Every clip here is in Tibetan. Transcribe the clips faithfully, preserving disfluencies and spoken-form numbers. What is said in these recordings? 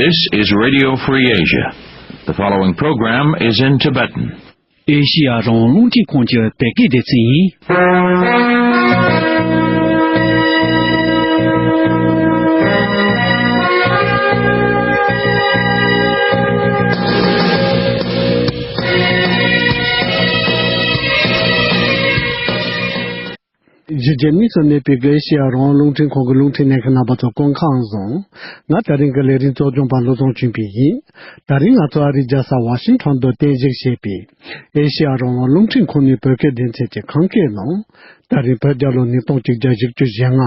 This is Radio Free Asia. The following program is in Tibetan. ཨེ་ཤི་ཡ་རང་དབང་རླུང་འཕྲིན་ཁང་གི་བོད་སྐད་སྡེ་ཚན་ཡིན། གཞིས་བྱེས་གཉིས་སུ་གནས་པའི་ཨེ་ཤེ་ཡ་རང་དབང་རླུང་འཕྲིན་ཁང་གི་རླུང་འཕྲིན་ལྷན་རྒྱས་རྣམ་པ་ཚོ་སྐུ་ཁམས་བཟང་། ང་ད་རིང་གི་ལས་རིམ་གཙོ་སྐྱོང་པ་བློ་བཟང་ཆོས་འཕེལ་ཡིན། ད་རིང་ང་ཚོ་ཨ་རིའི་རྒྱལ་ས་ཝ་ཤིང་ཊོན་དུ་རྟེན་གཞི་བྱས་པའི་ཨེ་ཤེ་ཡ་རང་དབང་རླུང་འཕྲིན་ཁང་ནས་བོད་སྐད་སྡེ་ཚན་གྱི་ཁམས་སྐད་ནང་། ད་རིང་བོད་རྒྱལ་ལོ་ཉིས་སྟོང་གཅིག་བརྒྱ་བཞི་བཅུ་ཞེ་ལྔ།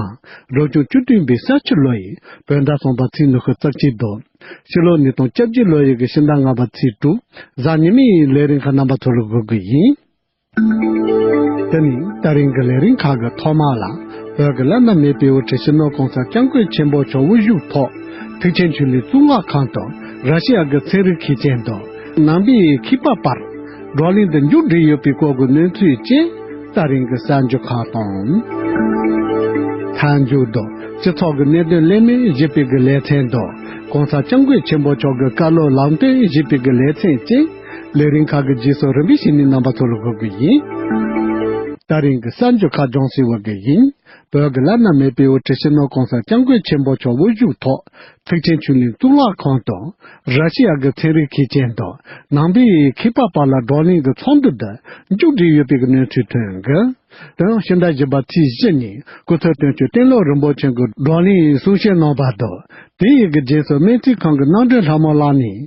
རབ་བྱུང་བཅུ་བདུན་པའི་ས་ཁྱི་ལོ་ཡི་བོད་ཟླ་གསུམ་པ་ཚེས་ཉི་ཤུ་རྩ་གཅིག་དང་། ཕྱི་ལོ་ཉིས་སྟོང་བཅོ་བརྒྱད་ལོ་ཡི་གི་ཕྱི་ཟླ་ལྔ་པ་ཚེས་དྲུག། གཟའ་ཉི་མའི་ལས་རིམ་ཁག་རྣམ་པ་ཚོ་ལ་འགོད་རྒྱུ་ཡིན། དེ་ནི་ད་རིང་གི་ལས་རིམ་ཁག་གི་ཐོག་མ་ལ། བོད་ཀྱི་བླ་ན་མེད་པའི་དབུ་ཁྲིད་སྤྱི་ནོར་གོང་ས་སྐྱབས་མགོན་ཆེན་པོ་མཆོག་དབུ་བཞུགས་ཐོག་ཐེག་ཆེན་ཆོས་གླིང་གཙུག་ལག་ཁང་དུ་ར་ཤི་ཡ་གི་ཚན་རིག་མཁས་ཅན་དང་ནང་པའི་མཁས་པ་བར་བགྲོ་གླེང་དུ་མཇུག་སྒྲིལ་ཡོད་པའི་སྐོར་གྱི་གནས་ཚུལ་བཅས་ད་རིང་གི་གསར་འགྱུར་ཁག་དང་། མཐའ་མཇུག་ཏུ་སྤྱི་ཚོགས་ཀྱི་གནད་དོན་གླེང་མོལ་ཞེས་པའི་གི་ལེ་ཚན་དང་གོང་ས་སྐྱབས་མགོན་ཆེན་པོ་མཆོག་གི་བཀའ་སློབ་ལམ་སྟོན་ཞེས་པའི་གི་ལེ་ཚན་བཅས། ལས་རིམ་ཁག་གི་རྗེས་སུ་རིམ་པས་བྱས་ནས་རྣམ་པ་ཚོ་ལ་འགོད་རྒྱུ་ཡིན། ད་རིང་གི་གསར་འགྱུར་ཁག་སྦྱོང་སྲིད་པ་གི་ཡིན། བོད་ཀྱི་བླ་ན་མེད་པའི་དབུ་ཁྲིད་སྤྱི་ནོར་གོང་ས་སྐྱབས་མགོན་ཆེན་པོ་མཆོག་དབུ་བཞུགས་ཐོག་ཐེག་ཆེན་ཆོས་གླིང་གཙུག་ལག་ཁང་དུ་ར་ཤི་ཡ་གི་ཚན་རིག་མཁས་ཅན་དང་ནང་པའི་མཁས་པ་བར་ལ་བགྲོ་གླེང་གི་ཚོགས་འདུ་འདི་མཇུག་སྒྲིལ་ཡོད་པའི་གནས་ཚུལ་ཐོན་གི། དེ་ཡང་ཕྱི་ཟླ་བཞི་པ་ཚེས་བཞི་ཉིན་སྐུ་ཚེ་དོན་གཅོད་བསྟན་སློབ་རིན་པོ་ཆེ་གིས་བགྲོ་གླེང་གསུང་བཤད་གནང་བ་དང་། དེ་ཡི་གི་རྗེས་སུ་སྨན་རྩིས་ཁང་གི་རྣམ་གྲོལ་ལྷ་མོ་ལགས་ནས་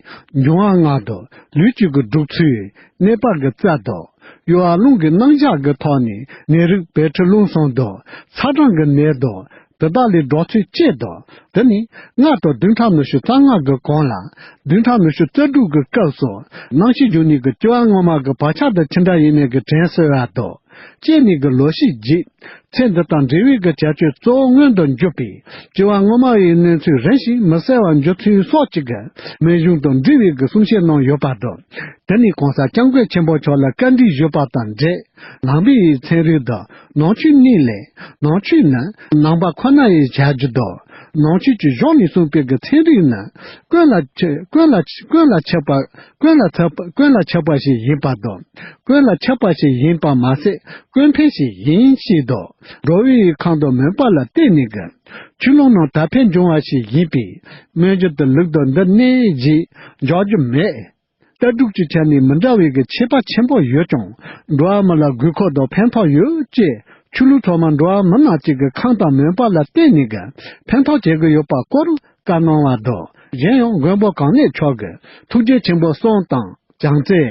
འབྱུང་བ་ལྔ་དང་ལུས་སྤྱོད་ཀྱི་འདུག་ཚུལ། ནད་པ་གི་རྩལ་དང་། གཡོ་བ་རླུང་གི་རྣམ་གཞག་གི་ཐོག་ནས་ནད་རིགས་བད་མཁྲིས་རླུང་གསུམ་དང་ཚ་གྲང་གི་ནད་དང་། དེ་དག་ལས་སྒྲོལ་ཚུལ་བཅས་དང་། དེ་ནི་སྔ་དྲོ་བདུན་ཕྲག་ཉི་ཤུ་རྩ་ལྔ་གི་གོང་ལ་བདུན་ཕྲག་ཉི་ཤུ་རྩ་དྲུག་གི་སྐབས་སུ་སྣང་ཤས་བྱུང་ནས་ཀྱི་སྐྱེ་བ་སྔོན་མ་གི་བག་ཆགས་དང་ཅི་འདྲ་ཡིན་མིན་གྱི་དྲན་གསོ་བ་དང་། སྐྱེས་ནས་ཀྱི་ལོ་ཤས་རྗེས་ཚེ་འདི་དང་འབྲེལ་བའི་གི་བྱ་སྤྱོད་གཙོ་བོ་མངོན་དུ་འགྱུར་བའི་སྐྱེ་བ་སྔོན་མ་ཡི་གནས་ཚུལ་རིམ་བཞིན་མི་གསལ་བར་འགྱུར་ཚུལ་སོགས་ཀྱི་གི་རྨད་གཞུང་དང་འབྲེལ་བའི་གི་གསུང་བཤད་གནང་ཡོད་པ་དང་། དེ་ནི་གོང་ས་སྐྱབས་མགོན་ཆེན་པོ་མཆོག་ལ་བཀའ་འདྲི་ཞུས་པ་དང་འབྲེལ། ནང་པའི་ཚན་རིག་དང་ནང་ཆོས་གཉིས་ལས། ནང་ཆོས་ནི་ནང་པ་ཁོ་ན་ཡི་བྱ་རྒྱུ་དང་། ནང་ཆོས་ཀྱི་གཞུང་ནས་གསུངས་པའི་གི་ཚན་རིག་ནི་ཀུན་ལ་ཆ་ཀུན་ལ་ཀུན་ལ་ཆགས་པ་ཀུན་ལ་ཆགས་པ་ཀུན་ལ་ཆགས་པ་ཞིག་ཡིན་པ་དང་། ཀུན་ལ་ཆགས་པ་ཞིག་ཡིན་པ་མ་ཟད་ཀུན་ཕན་ཞིག་ཡིན་ཞེས་དང་། འགྲོ་བའི་ཁམས་དང་མུན་པ་ལ་བརྟེན་ནས་ཀྱི་ཆུ་ཀླུང་ནང་དར་འཕེལ་འབྱུང་བ་ཞིག་ཡིན་པས། སྨོན་རྒྱུ་དང་ལུགས་དང་འདི་གནས་ཞེས་འཇོག་རྒྱུ་མེད། ལྟ་གྲུབ་ཀྱི་ཆ་ནས་མི་འདྲ་བའི་གི་ཁྱད་པར་ཆེན་པོ་ཡོད་ཀྱང་། འགྲོ་བ་མི་ལ་དགོས་མཁོ་དང་ཕན་ཐོགས་ཡོད་ཅེས་ཆོས་ལུགས་ཚང་མ་འགྲོ་བ་མི་རྣམས་ཀྱི་གི་ཁམས་དང་མུན་པ་ལ་བརྟེན་ནས་གི་ཕན་ཐོགས་བྱེད་དགོས་ཡོད་པ་སྐོར་བཀའ་གནང་བ་དང་། གཞན་ཡང་མགོན་པོ་གང་ཉིད་མཆོག་གི་ཐུགས་རྗེ་ཆེན་པོ་གསུང་དང་བྱང་རྩེ།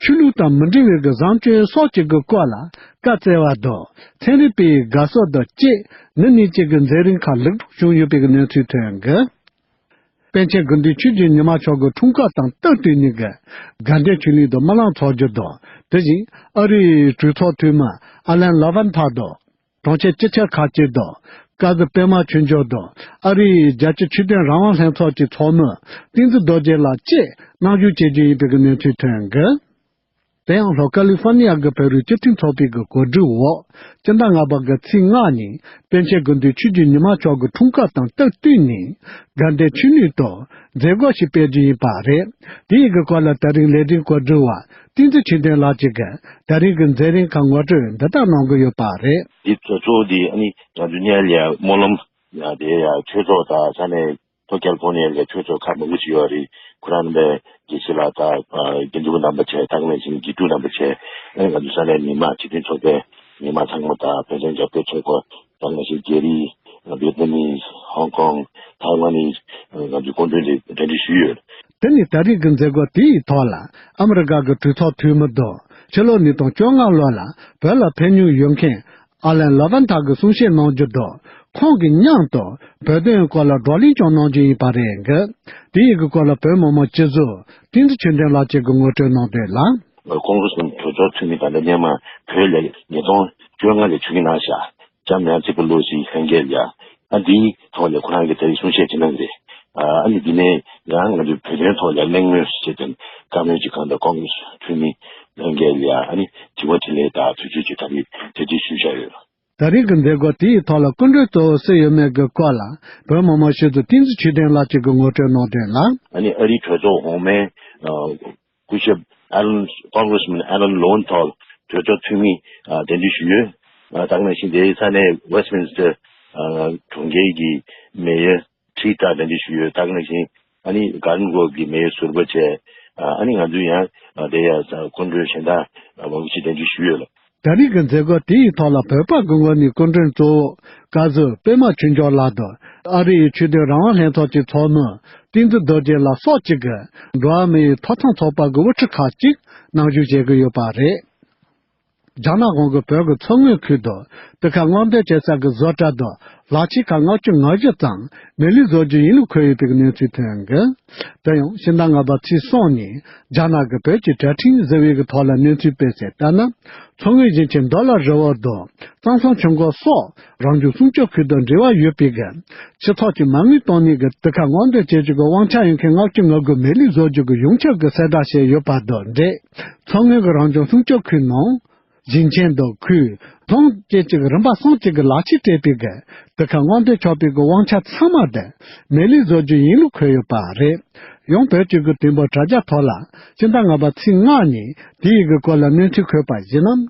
ཆོས་ལུགས་དང་མི་འབྲེལ་བའི་གི་བཟང་སྤྱོད་སོགས་ཀྱི་གི་སྐོར་ལ་བཀའ་སྩལ་བ་དང་། ཚན་རིག་པའི་དགའ་གསོ་དང་བཅས་འདི་ནས་ཀྱི་གི་མཛད་རིམ་ཁག་ལེགས་གྲུབ་བྱུང་ཡོད་པའི་གི་གནས་ཚུལ་ཐོན་གི། པཎ་ཆེན་དགེ་འདུན་ཆོས་ཀྱི་ཉི་མ་མཆོག་གི་འཁྲུངས་སྐར་དང་སྟབས་བསྟུན་ནས་ཀྱི་དགའ་ལྡན་ཆོས་གླིང་དུ་སྨོན་ལམ་འཚོགས་རྒྱུ་དང་། དེ་བཞིན་ཨ་རིའི་གྲོས་ཚོགས་འཐུས་མི་ཨ་ལན་ལ་ཝན་ཐར་དང་། གྲོང་ཁྱེར་སྤྱི་ཁྱབ་ཁག་ཅིག་དང་། ཀ་ཟི་པད་མ་ཆོས་འབྱོར་དང་། ཨ་རིའི་རྒྱལ་སྤྱིའི་ཆོས་དོན་རང་དབང་ལྷན་ཚོགས་ཀྱི་ཚོགས་མི་བསྟན་འཛིན་རྡོ་རྗེ་ལགས་བཅས་གནང་བཞུགས་བྱེད་རྒྱུ་ཡིན་པའི་གནས་ཚུལ་ཐོན་གི། དེ་ཡང་ལྷོ་ཀ་ལི་ཧྥོ་ནི་ཡ་གི་བོད་རིགས་སྤྱི་མཐུན་ཚོགས་པའི་གི་གོ་སྒྲིག་འོག་སྤྱི་ཟླ་ལྔ་པ་གི་ཚེས་ལྔ་ཉིན་པཎ་ཆེན་དགེ་འདུན་ཆོས་ཀྱི་ཉི་མ་མཆོག་གི་འཁྲུངས་སྐར་དང་སྟབས་བསྟུན་ནས་དགའ་ལྡན་ཆོས་གླིང་དུ་མཛད་སྒོ་ཞིག་སྤེལ་རྒྱུ་ཡིན་པ་རེད། དེ་ཡི་གི་སྐོར་ལ་ད་རིང་ལས་རིམ་གོ་སྒྲིག་པ་བསྟན་འཛིན་ཆོས་ལྡན་ལགས་ཀྱིས་གི་ད་རིང་གི་མཛད་རིམ་ཁག་ངོ་སྤྲོད་འདི་ལྟར་གནང་གི་ཡོད་པ་རེད། འདི་གཙོ་བོ་འདི་ཨ་ནི་ང་ཚོ་ནས་ལ་སྨོན་ལམ་ཡང་དེ་ཡང་ཆོས་ཚོགས་དང་ས་གནས་ལྷོ་ཀལ་ཧྥོ་ནི་ཡ་ལ་ཆོས་ཚོགས་ཁག་མང་པོ་ཅིག་ཡོད་རེད། ཁོ་རང་རྣམ་པའི་དགེ་བཤེས་ལགས་དང་དགེ་འདུན་རྣམ་པ་བྱས། ད་ག་ནང་བཞིན་དགེ་ཕྲུག་རྣམ་པ་བྱས། ཨ་ནི་ང་ཚོ་ས་གནས་མི་མང་སྤྱི་མཐུན་ཚོགས་པའི་མི་མང་ཚང་མ་དང་བོད་དོན་རྒྱབ་སྐྱོར་ཚོགས་པ། ད་ག་ནང་བཞིན་རྒྱ་རིགས། ཝེད་ནམ་མི། ཧོང་ཀོང་། ཐའེ་ཝན་ནི་ང་ཚོའི་སྐུ་མགྲོན་དེ་གྲ་སྒྲིག་ཞུས་ཡོད། དེ་ནི་ད་རེས་ཀྱི་མཛད་སྒོ་དེའི་ཐོག་ལ་ཨ་མི་རི་ཀ་གི་གྲོས་ཚོགས་འཐུས་མི་དང་ཕྱི་ལོ་ཉིས་སྟོང་བཅོ་ལྔ་ལོ་ལ་བོད་ལ་ཕེབས་མྱོང་ཡོད་མཁན་ཨ་ལན་ལ་ཝན་ཐར་གྱིས་གསུང་བཤད་གནང་རྒྱུ་དང་། ཁོང་གི་མཉམ་དུ་བོད་དོན་སྐོར་ལ་བགྲོ་གླེང་ཀྱང་གནང་རྒྱུ་ཡིན་པ་རེད་འདུག་དེ་ཡི་གི་སྐོར་ལ་བོད་མི་མང་སྤྱི་ཟུར་བསྟན་འཛིན་ཆོས་ལྡན་ལགས་ཀྱིས་གི་ངོ་སྤྲོད་གནང་དོན་ལ། ཁོང་ཚོ་གྲོས་ཚོགས་འཐུས་མི་དང་ལས་སྣེ་མང་བོད་ལ་ཉིས་སྟོང་བཅོ་ལྔ་ལ་ཆིབས་བསྒྱུར་གནང་བཞག་ལྕམ་ནན་སི་པེ་ལོ་སི་ལྷན་རྒྱས་ལ། ཨ་འདིའི་ཐོག་ལ་ཁོ་རང་གིས་ད་རེས་གསུང་བཤད་ཅིག་གནང་གི་རེད། ཨ་ནི་འདི་ནས་ཡང་ང་ཚོའི་བོད་དོན་ཐོག་ལ་གླེང་མོལ་བྱེད་དོན་བཀའ་མོལ་ཅིག་གང་དང་ཀོང་གི་སི་འཐུས་མི་ལྷན་རྒྱས་ལ་ཨ་ནི་དྲི་བ་དྲིས་ལན་དང་ཐུགས་རྗེ་ཆེ་ད་རེས་དེ་འདྲ་ཞུས་བཞག་ཡོད། ད་རེས་ཀྱི་མཛད་སྒོ་དེའི་ཐོག་ལ་སྐུ་མགྲོན་གཙོ་བོ་སུ་ཡོད་མེད་ཀྱི་སྐོར་ལ་བོད་མི་མང་སྤྱི་འཐུས་བསྟན་འཛིན་ཆོས་ལྡན་ལགས་ཀྱིས་ངོ་སྤྲོད་གནང་དོན་ལ། ཨ་ནི་ཨ་རིའི་གྲོས་ཚོགས་འོག་མའི་ཨ་སྐུ་ཞབས་ཨ་ལན། Congressman Alan Lowenthal གྲོས་ཚོགས་འཐུས་མི་ཨ་གདན་འདྲེན་ཞུས་ཡོད། ཨ་ད་ག་ནང་བཞིན་དེའི་ས་གནས་Westminster ཨ་གྲོང་ཁྱེར་གྱི་མེ་ཡར་ཁྲི་ལྟར་གདན་འདྲེན་ཞུས་ཡོད། ད་ག་ནང་བཞིན་ཨ་ནི་Garden Grove གི་མེ་ཡར་ཟུར་པ་བཅས། ཨ་ནི་ང་ཚོས་ཡང་དེ་ཡང་སྐུ་མགྲོན་གཞན་དག་མང་པོ་ཞིག་གདན་འདྲེན་ཞུས་ཡོད་ལ། ད་རེས་ཀྱི་མཛད་སྒོ་དེའི་ཐོག་ལ་བོད་པ་གི་ངོས་ནས་སྐུ་མགྲོན་གཙོ་བོ་བཀའ་ཟུར་པད་མ་ཆོས་འབྱོར་ལགས་དང་ཨ་རི་ཡི་ཆོས་དད་རང་དབང་ལྷན་ཚོགས་ཀྱི་ཚོགས་མི་བསྟན་འཛིན་རྡོ་རྗེ་ལགས་སོགས་ཀྱིས་འགྲོ་བ་མིའི་ཐོབ་ཐང་ཚོགས་པ་གི་དབུ་ཁྲིད་ཁག་ཅིག་གནང་ཞུགས་བྱེད་ཀྱི་ཡོད་པ་རེད། རྒྱ་ནག་གཞུང་གིས་བོད་ཀྱི་མཚོ་སྔོན་ཁུལ་དུ་དུད་ཁ་སྔོག་འདོན་བྱེད་ས་ཀྱི་བཟོ་གྲྭ་དང་ལག་ཁྱེར་ཁག་ལྔ་བཅུ་ང་བཞི་ཙམ་མེ་ལུགས་བཟོ་རྒྱུ་ཡིན་ལུགས་འཁོད་ཡོད་པའི་གནས་ཚུལ་ཐོན་ཡོད། དེ་ཡང་ཕྱི་ཟླ་ལྔ་པ་ཚེས་གསུམ་ཉིན་རྒྱ་ནག་གི་བོད་ཀྱི་དྲ་འཕྲིན་གསར་པའི་གི་ཐོག་ལ་གནས་ཚུལ་སྤེལ་གསལ་ལྟར་ན། མཚོ་སྔོན་ཞིང་ཆེན་མདོ་ལ་རི་བོ་དང་གཙང་གསུམ་ཆུ་འགོ་སོགས་རང་བྱུང་སྲུང་སྐྱོབ་ཁུལ་དང་འབྲེལ་བ་ཡོད་པའི་གི་སྤྱི་ཚོགས་ཀྱི་མ་དངུལ་གཏོང་ནས་གི་དུད་ཁ་སྔོག་འདོན་བྱེད་རྒྱུ་གི་དབང་ཆ་ཡོད་མཁན་ལྔ་བཅུ་ང་དགུ་མེ་ལུགས་བཟོ་རྒྱུ་གི་ཡོངས་ཁྱབ་ཀྱི་གསལ་བསྒྲགས་བྱས་ཡོད་པ་དང་འབྲེལ། མཚོ་སྔོན་གྱི་རང་བྱུང་སྲུང་སྐྱོབ་ཁུལ་ནང་ཞིང་ཆེན་དང་ཁུལ་རྫོང་བཅས་ཀྱི་རིམ་པ་གསུམ་གཅིག་གི་ལག་ཁྱེར་སྤྲད་པའི་གི་དུད་ཁ་སྔོག་འདོན་ཆོག་པའི་གི་དབང་ཆ་ཚང་མ་དེ་མེ་ལུགས་བཟོ་རྒྱུ་ཡིན་ལུགས་འཁོད་ཡོད་པ་རེད། ཡང་བོད་ཀྱི་གི་དུས་འབོར་དྲ་རྒྱ་ཐོག་ལ་ཕྱི་ཟླ་ལྔ་པ་ཚེས་ལྔ་ཉིན་དེ་ཡི་གི་སྐོར་ལ་གནས་ཚུལ་འཁོད་པར་གཞིགས་ན།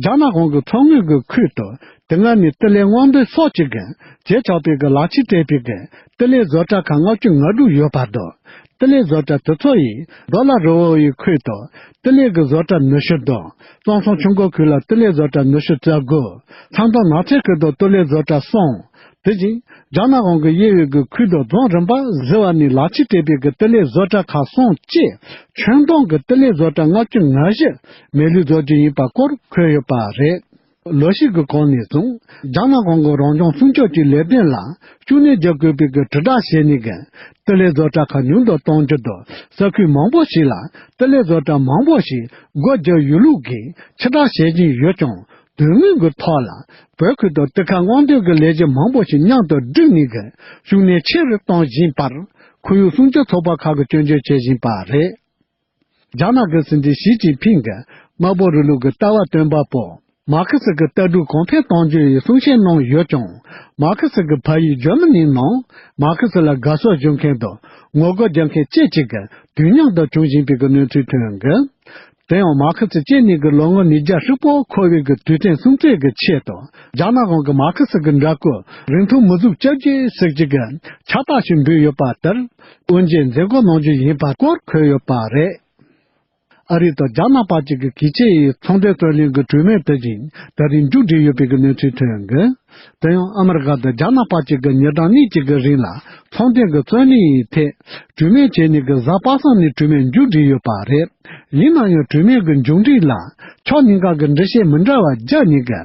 རྒྱ་ནག་གཞུང་གིས་མཚོ་སྔོན་གྱི་ཁུལ་དུ་དེ་སྔ་ནས་དུད་ལེན་སྔོག་འདོན་སོགས་ཀྱི་གི་བྱེད་ཆོག་པའི་གི་ལག་ཁྱེར་སྤྲད་པའི་གི་དུད་ལེན་བཟོ་གྲྭ་ཁག་ལྔ་བཅུ་ང་དྲུག་ཡོད་པ་དང་། དུད་ལེན་བཟོ་གྲྭ་དེ་ཚོ་ཡིས་མདོ་ལ་རི་བོ་ཡི་ཁུལ་དུ་དུད་ལེན་གྱི་བཟོ་གྲྭ་ཉི་ཤུ་དང་། གཙང་གསུམ་ཆུ་འགོ་ཁུལ་ལ་དུད་ལེན་བཟོ་གྲྭ་ཉི་ཤུ་རྩ་དགུ། མཚམས་དང་ནགས་ཚལ་ཁུལ་དུ་དུད་ལེན་བཟོ་གྲྭ་གསུམ། དེ་བཞིན་རྒྱ་ནག་གཞུང་གི་དབྱེ་བའི་གི་ཁུལ་དང་རྫོང་རིམ་པ་བཞི་བ་ནས་ལག་ཁྱེར་སྤྲད་པའི་གི་དུད་ལེན་བཟོ་གྲྭ་ཁག་གསུམ་བཅས་ཁྱོན་བསྡོམས་ཀྱི་དུད་ལེན་བཟོ་གྲྭ་ལྔ་བཅུ་ང་བཞི་མེ་ལུགས་བཟོ་རྒྱུ་ཡིན་པ་སྐོར་འཁོད་ཡོད་པ་རེད། ལོ་ཤས་ཀྱི་གོང་ནས་བཟུང་རྒྱ་ནག་གཞུང་གི་རང་བྱུང་སྲུང་སྐྱོབ་ཀྱི་ལས་དོན་ལ་ཤུགས་སྣོན་རྒྱག་དགོས་པའི་གི་དྲིལ་བསྒྲགས་བྱས་ནས་གི་དུད་ལེན་བཟོ་གྲྭ་ཁག་ཉུང་དུ་གཏོང་རྒྱུ་དང་ས་ཁུལ་མང་པོ་ཞིག་ལ་དུད་ལེན་བཟོ་གྲྭ་མང་པོ་ཞིག་སྒོ་རྒྱག་ཡོད་ལུགས་ཀྱི་ཕྱིར་བསྒྲགས་བྱེད་བཞིན་ཡོད་ཀྱང་དོན་དངོས་ཀྱི་ཐོག་ལ་བོད་ཁུལ་དུ་དུད་ཁ་སྔོག་འདོན་གྱི་ལས་གཞི་མང་པོ་ཞིག་མཉམ་དུ་བསྒྲིགས་ནས་གི་ཤུགས་སྣོན་ཆེ་རུ་གཏོང་བཞིན་པར་ཁོར་ཡུག་སྲུང་སྐྱོབ་ཚོགས་པ་ཁག་གིས་སྐྱོན་བརྗོད་བྱེད་བཞིན་པ་རེད། རྒྱ་ནག་གི་སྲིད་འཛིན་ཞི་ཅིན་ཕིང་གི་དམར་པོ་རིང་ལུགས་ཀྱི་ལྟ་བ་སྟོན་པ་པོ་མར་ཁེ་སི་གི་ལྟ་གྲུབ་གོང་འཕེལ་གཏོང་རྒྱུ་ཡི་གསུང་བཤད་གནང་ཡོད་ཀྱང་། མར་ཁེ་སི་གི་ཕ་ཡུལ་འཇར་མ་ནིའི་ནང་མར་ཁེ་སི་ལ་དགའ་ཕྱོགས་ཞུ་མཁན་དང་ངོ་རྒོལ་རྒྱག་མཁན་བཅས་ཀྱི་གི་དུས་མཉམ་དུ་བྱུང་བཞིན་པའི་གི་གནས་ཚུལ་ཐོན་གི། དེ་ཡང་མར་ཁེ་སི་སྐྱེས་ནས་གི་ལོ་ངོ་ཉིས་བརྒྱ་ཧྲིལ་པོ་འཁོར་བའི་གི་དུས་དྲན་སྲུང་བརྩི་གི་ཆེད་དུ་རྒྱ་ནག་གཞུང་གི་མར་ཁེ་སི་གི་འདྲ་སྐུ་རིང་ཐུང་མི་གཟུགས་བཅོ་བརྒྱད་ཟེར་གྱི་གི་ཕྱག་རྟགས་ཤིག་འབུལ་ཡོད་པ་ལྟར་དབུ་འབྱེད་མཛད་སྒོ་གནང་རྒྱུ་ཡིན་པ་སྐོར་འཁོད་ཡོད་པ་རེད། ཨ་རི་དང་རྒྱ་ནག་བར་གྱི་གི་གལ་ཆེ་བའི་ཚོང་དོན་རྩོད་གླེང་གི་གྲོས་མོལ་དེ་བཞིན་ད་རིང་མཇུག་སྒྲིལ་ཡོད་པའི་གི་གནས་ཚུལ་ཐོན་གི། དེ་ཡང་ཨ་མི་རི་ཀ་དང་རྒྱ་ནག་བར་གྱི་གི་ཉིན་གྲངས་གཉིས་ཀྱི་གི་རིང་ལ་ཚོང་དོན་གི་རྩོད་གླེང་ཡི་ཐད་གྲོས་མོལ་བྱས་ནས་གི་གཟའ་པ་སངས་ནས་གྲོས་མོལ་མཇུག་སྒྲིལ་ཡོད་པ་རེད། ཡིན་ན་ཡང་གྲོས་མོལ་གི་མཇུག་སྒྲིལ་ལ་ཕྱོགས་གཉིས་ཀ་གི་འགྲེལ་བཤད་མི་འདྲ་བ་བརྒྱབ་ནས་གི་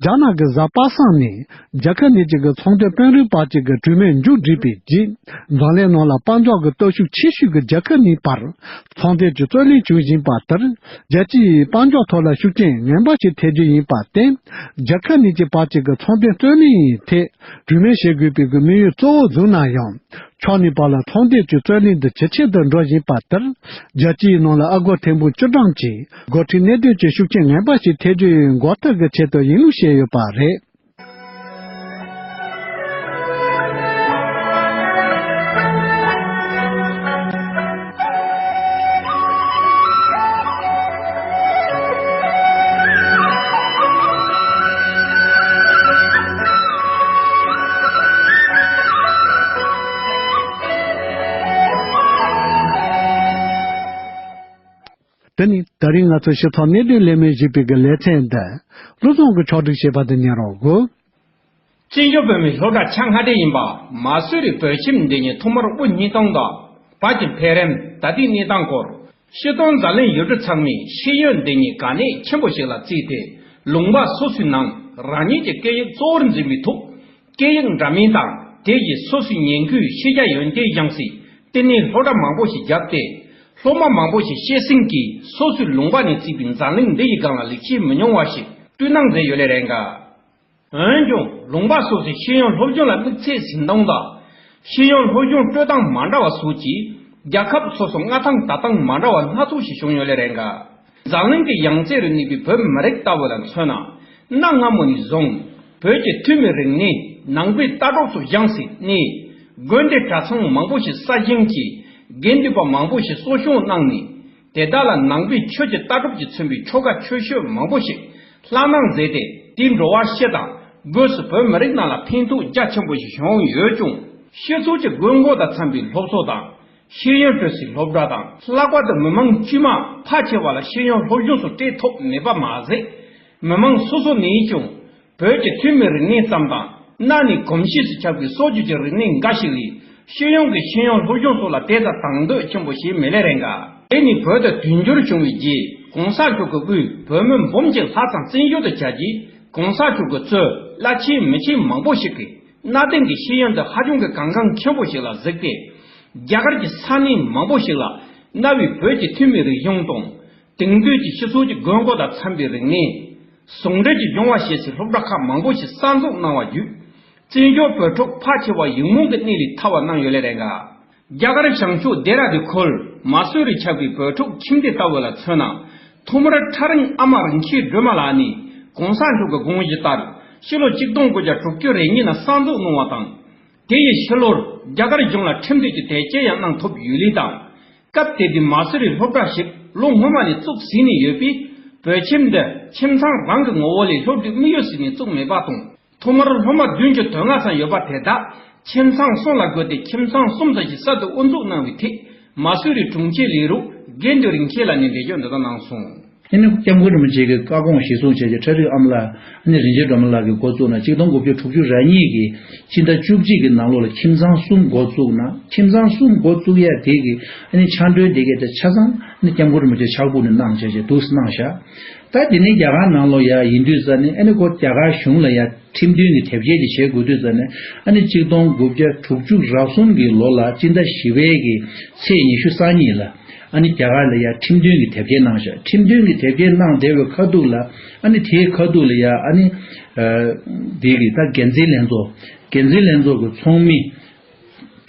རྒྱ་ནག་གི་གཟའ་པ་སངས་ནས་རྒྱལ་ཁབ་གཉིས་ཀྱི་གི་ཚོང་དོན་དཔོན་རིགས་བར་གྱི་གི་གྲོས་མོལ་མཇུག་སྒྲིལ་བའི་རྗེས། འཛམ་གླིང་ནང་ལ་དཔལ་འབྱོར་གྱི་སྟོབས་ཤུགས་ཆེ་ཤོས་ཀྱི་རྒྱལ་ཁབ་གཉིས་བར་ཚོང་དོན་གྱི་རྩོད་གླེང་བྱུང་བཞིན་པ་ལྟར། རྒྱལ་སྤྱིའི་དཔལ་འབྱོར་ཐོག་ལ་ཤུགས་རྐྱེན་ངན་པ་ཞིག་ཐེབས་རྒྱུ་ཡིན་པར་བརྟེན། རྒྱལ་ཁབ་གཉིས་ཀྱི་བར་གྱི་གི་ཚོང་དོན་རྩོད་གླེང་ཡི་ཐད་གྲོས་མོལ་བྱེད་དགོས་པའི་གི་དམིགས་ཡུལ་གཙོ་བོ་བཟུང་ན་ཡང་། ཕྱོགས་གཉིས་བར་ལ་ཚོང་དོན་གྱི་རྩོད་གླེང་འདི་ཇེ་ཆེ་དུ་འགྲོ་བཞིན་པ་ལྟར། རྒྱལ་སྤྱིའི་ནང་ལ་ཨ་སྒོར་ཐེར་འབུམ་བཅུ་གྲངས་ཀྱི་སྒོ་ཁྲལ་གནད་དོན་གྱི་ཤུགས་རྐྱེན་ངན་པ་ཞིག་ཐེབས་རྒྱུ་ཡི་འགོག་ཐབས་ཀྱི་ཆེད་དུ་ཡིན་ལུགས་བཤད་ཡོད་པ་རེད། དེ་ནི་ད་རིང་ང་ཚོ་ཕྱི་ཚོགས་གནད་དོན་ལས་མི་ཞུས་པའི་གི་ལེ་ཚན་འདི་བློ་བཟང་གིས་ཕྱོགས་སྒྲིག་བྱས་པ་དེ་ཉན་རོགས་དགོས། བཙན་བྱོལ་བོད་མིའི་སློབ་གྲྭ་ཆ་སྔ་གྲས་ཡིན་པ་མ་སུ་རི་བོད་ཁྱིམ་འདི་ཉིད་ཐོག་མར་དབུ་བརྙེས་སྟངས་དང་བར་གྱི་འཕེལ་རིམ། ད་ལྟའི་གནས་སྟངས་སྐོར། སྤྱིར་བཏང་འཛམ་གླིང་ཡུལ་གྲུ་ཚང་མས་ཤེས་ཡོན་འདི་ཉིད་གལ་གནད་ཆེན་པོ་ཞིག་ལ་བརྩིས་ཏེ། ལུང་པ་སོ་སོའི་ནང་རང་ཉིད་ཀྱི་སྐད་ཡིག་གཙོ་བོར་འཛིན་པའི་ཐོག་སྐད་ཡིག་འདྲ་མིན་དང་དེ་བཞིན་སོ་སོའི་ཉེ་ཁུལ་ཤེས་བྱ་ཡོན་ཏན་སྦྱངས་སའི་བསྟི་གནས་སློབ་གྲྭ་མང་པོ་ཞིག་བརྒྱབ་སྟེ། སློབ་མ་མང་པོ་ཞིག་སྐྱེད་སྲིང་གིས་སོ་སོའི་ལུང་པ་ནས་བརྩིས་པའི་འཛམ་གླིང་འདི་ཡི་སྒང་ལ་ལེགས་བཤད་མི་ཉུང་བ་ཞིག་བསྐྲུན་གནང་མཛད་ཡོད་ལེ་རེད་འགའ། འོན་ཀྱང་ལུང་པ་སོ་སོའི་ཤེས་ཡོན་སློབ་སྦྱོང་ལ་དམིགས་ཚད་ཟིན་སྟངས་དང་། ཤེས་ཡོན་སློབ་སྦྱོང་སྤྲོད་སྟངས་མ་འདྲ་བ་སོགས་ཀྱིས་རྒྱལ་ཁབ་སོ་སོ་མངའ་ཐང་དར་སྟངས་མ་འདྲ་བ་སྣ་ཚོགས་ཤིག་བྱུང་ཡོད་ལེ་རེད་འགའ། འཛམ་གླིང་གི་ཡང་རྩེ་རུ་གནས་པའི་བོད་མི་རིགས་ལྟ་བུ་ལ་མཚོན་ན། གནའ་སྔ་མོ་ནས་བཟུང་ བོད་ཀྱི་ཐུན་མིན་རིག་གནས་ནང་པའི་ལྟ་གྲུབ་སུ་བཞེངས་ཟིན་ནས། དགོན་སྡེ་གྲྭ་ཚང་མང་པོ་ཞིག་གསར་བཞེངས་ཀྱིས་དགེ་འདུན་པ་མང་པོ་ཞིག་གསོ་སྐྱོང་གནང་ནས། དེ་དག་ལ་ནང་པའི་ཆོས་ཀྱི་ལྟ་གྲུབ་ཀྱིས་མཚོན་པའི་ཆོ་ག་ཆོས་སྤྱོད་མང་པོ་ཞིག་ལྷ་གནང་མཛད་དེ། དེའི་འགྲོ་བ་སྤྱི་དང་སྒོས་སུ་བོད་མི་རིགས་རྣམས་ལ་ཕན་ཐོགས་རྒྱ་ཆེན་པོ་ཞིག་བྱུང་ཡོད་ཀྱང་། སྤྱི་ཚོགས་ཀྱི་དགོས་མཁོ་དང་འཚམ་པའི་སློབ་གསོ་དང་། ཤེས་ཡོན་སྤྲོད་སའི་སློབ་གྲྭ་དང་། ལྷག་པར་དུ་མི་མང་དཀྱུས་མ་ཕལ་ཆེ་བ་ལ་ཤེས་ཡོན་སློབ་སྦྱོང་སོགས་སྤྲད་ཐུབ་མེད་པ་མ་ཟད། མི་མང་སོ་སོ་ནས་ཀྱང་བོད་ཀྱི་ཐུན་མིན་རིག་གནས་ཙམ་དང་། གནའ་ནས་གོམས་གཤིས་སུ་ཆགས་པའི་སྲོལ་རྒྱུན་གྱི་རིག་གནས་འགའ་ཞིག་ལས། སྤྱི་ཡོངས་ཀྱི་ཤེས་ཡོན་སློབ་སྦྱོང་སོགས་ལ་དེ་ལྟར་དང་དོད་ཆེན་པོ་ཞིག་མེད་ལེ་རེད་འགའ། དེ་ནི་བོད་དུ་དུས་འགྱུར་བྱུང་བའི་རྗེས། གོང་ས་མཆོག་གི་དབུས་བོད་མི་འབུམ་གཅིག་ལྷག་ཙམ་བཙན་བྱོལ་དུ་བཅར་རྗེས། གོང་ས་མཆོག་གི་གཙོས་བླ་ཆེན་མི་ཆེན་མང་པོ་ཞིག་གིས་གནའ་དེང་གི་ཤེས་ཡོན་དེ་ཧ་ཅང་གི་གལ་འགངས་ཆེན་པོ་ཞིག་ལ་གཟིགས་ཏེ། རྒྱ་གར་གྱི་ས་གནས་མང་པོ་ཞིག་ལ་གནའ་བོའི་བོད་ཀྱི་ཐུན་མིན་རིག་གཞུང་དང་། དེང་དུས་ཀྱི་སྤྱི་ཚོགས་ཀྱི་དགོས་མཁོ་དང་འཚམ་པའི་རིག་གནས། ཟུང་འབྲེལ་གྱིས་སྦྱོང་བ་བྱེད་སའི་སློབ་གྲྭ་ཁག་མང་པོ་ཞིག་གསར་འཛུགས་གནང་བ་བརྒྱུད། བཙན་བྱོལ་བོད་ཕྲུག་ཕལ་ཆེ་བ་ཡིག་རྨོངས་ཀྱི་གནས་ལས་ཐར་བ་གནང་ཡོད་ལེ་རེད་འགའ། རྒྱ་གར་བྱང་ཕྱོགས་ལྡེ་ར་ལྡུན་ཁུལ་མ་སུ་རི་ཆགས་པའི་བོད་ཕྲུག་ཁྱིམ་སྡེ་ལྟ་བུ་ལ་མཚོན་ན། ཐོག་མར་ཁྲ་རིང་ཨ་མ་རིན་ཆེན་སྒྲོལ་མ་ལགས་ནས་གོང་ས་མཆོག་གི་དགོངས་གཞི་ལྟར། ཕྱི་ལོ་ཆིག་སྟོང་དགུ་བརྒྱ་དྲུག་ཅུ་རེ་གཉིས་ནང་གསར་འཛུགས་གནང་བ་དང་། དེ་ཡི་ཕྱི་ལོར་རྒྱ་གར་གཞུང་ལ་ཁྲིམས་མཐུན་གྱི་དེབ་སྐྱེལ་ཡང་གནང་ཐུབ་ཡོད་ལེ་དང་། སྐབས་དེ་དུས་མ་སུ་རིའི་སློབ་གྲྭ་ཞིག་ལོ་སྔོན་མ་ནས་བཙུགས་ཟིན་ནས་ཡོད་པས། བོད་ཁྱིམ་འདི་ཁྱིམ་ཚང་རང་གི་ངོ་བོ་ལས་སློབ་ཁྲིད་དམིགས་ཡུལ་ཟིན་ནས་བཙུགས་མེད་པ་དང་། ཐོག་མར་སློབ་མ་བདུན་ཅུ་དོན་ལྔ་ཙམ་ཡོད་པ་དེ་དག་ཁྱིམ་ཚང་གསུམ་ལ་བགོས་ཏེ། ཁྱིམ་ཚང་གསུམ་ཙམ་ཞིག་གསར་དུ་དབུ་འཛུགས་གནང་བའི་ཐད། མ་སུ་རིའི་དྲུང་ཆེ་ལས་རོགས་དགེ་འདུན་རིན་ཆེན་ལགས་ནས་འགྲེལ་བརྗོད་འདི་ལྟར་གནང་སོང་། ཨ་ནི་སྐྱབས་མགོན་རིན་པོ་ཆེ་གི་བཀའ་དགོངས་གཞིར་བཟུང་བྱས་ཏེ། ཁྲ་རིང་ཨ་མ་ལགས། ཨ་ནི་རིན་ཆེན་སྒྲོལ་མ་ལགས་ཀྱིས་འགོ་བཙུགས་གནང་། ཆིག་སྟོང་དགུ་བརྒྱ་དྲུག་ཅུ་རེ་གཉིས་ཀྱི་སྤྱི་ཟླ་བཅུ་གཅིག་གི་ནང་ལོགས་ལ་ཁྱིམ་ཚང་གསུམ་འགོ་བཙུགས་གནང་། ཁྱིམ་ཚང་གསུམ་འགོ་བཙུགས་ཡ་དེ་གི་ཨ་ནི་ཕྱག་མགྲོན་དེ་གའི་དེ་ཆ་ཚང་ཨ་ནི་སྐྱབས་མགོན་རིན་པོ་ཆེ་ཕྱག་ཕུལ་ནས་གནང་བྱས་བྱས་འདུག་སེ་གནང་བཞག། ད་དེ་ནས་རྒྱ་གར་ནང་ལོགས་ཡ་ཡིན་དུས་ཙ་ནས། ཨ་ནི་ཁོ་རྒྱ་གར་གཞུང་ལ་ཡ་ཁྲིམས་མཐུན་གྱི་དེབ་སྐྱེལ་དེ་བྱེད་དགོས་དུས་ཙ་ནས། ཨ་ནི་ཆིག་སྟོང་དགུ་བརྒྱ་དྲུག་ཅུ་རེ་གསུམ་གྱི་ལོ་ལ་སྤྱི་ཟླ་བཞི་པའི་གི་ཚེས་ཉི་ཤུ་རྩ་གཉིས་ལ། ཨ་ནི་རྒྱ་གར་ལ་ཡ་ཁྲིམས་མཐུན་གྱི་དེབ་སྐྱེལ་གནང་བཞག། ཁྲིམས་མཐུན་གྱི་དེབ་སྐྱེལ་གནང་བསྡད་པའི་ཁ་ཐུག་ལ། ཨ་ནི་དེའི་ཁ་ཐུག་ལ་ཡ་ཨ་ནི་ཨ་དེ་གི་ད་འགན་འཛིན་ལྷན་ཚོགས། འགན་འཛིན་ལྷན་ཚོགས་ཀྱི་ཚོགས་མི་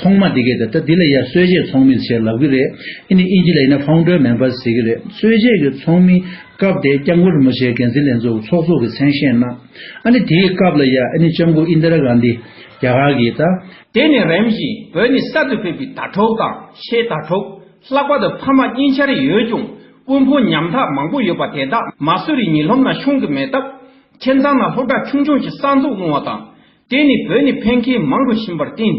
ཐོག་མ་དེ་གའི་ད་ད་དེ་ལ་ཡ་གསོལ་ཇའི་ཚོགས་མི་ཞེས་ལབ་ཀྱི་རེད། ཨ་ནི་ཨིན་ཇི་ལ་ཡིན་ན་ཕའུན་ཌར་མེམ་བར་ཟེར་གྱི་རེད། གསོལ་ཇའི་གི་ཚོགས་མི་སྐབས་དེ་སྐྱབས་མགོན་རིན་པོ་ཆེ་འགན་འཛིན་ལྷན་ཚོགས་ཀྱི་ཚོགས་གཙོ་གི་མཚན་ཤས་གནང་། ཨ་ནི་དེའི་སྐབས་ལ་ཡ་ཨ་ནི་ལྕམ་སྐུ་ཨིན་དི་ར་གྷན་དྷི་རྒྱ་གར་གྱི་ད། དེ་ནས་རིམ་བཞིན་བོད་ནས་གསར་དུ་ཕེབས་པའི་དྭ་ཕྲུག་དང་ཆེ་དྭ་ཕྲུག། ལྷག་པར་དུ་ཕ་མ་གཉིས་ཆར་ཡོད་ཀྱང་དབུལ་ཕོངས་ཉམ་ཐག་མང་པོ་ཡོད་པ་དེ་དག་མ་སུ་རི་ཉིན་སློབ་ནང་ཤོང་གི་མེད་སྟབས། ཁྱིམ་ཚང་ནང་སློབ་གྲྭ་ཆུང་ཆུང་ཞིག་གསར་འཛུགས་གནང་བ་དང་། དེ་ནི་བོད་ནས་ཕེབས་མཁན་མང་རུ་ཕྱིན་པར་བརྟེན།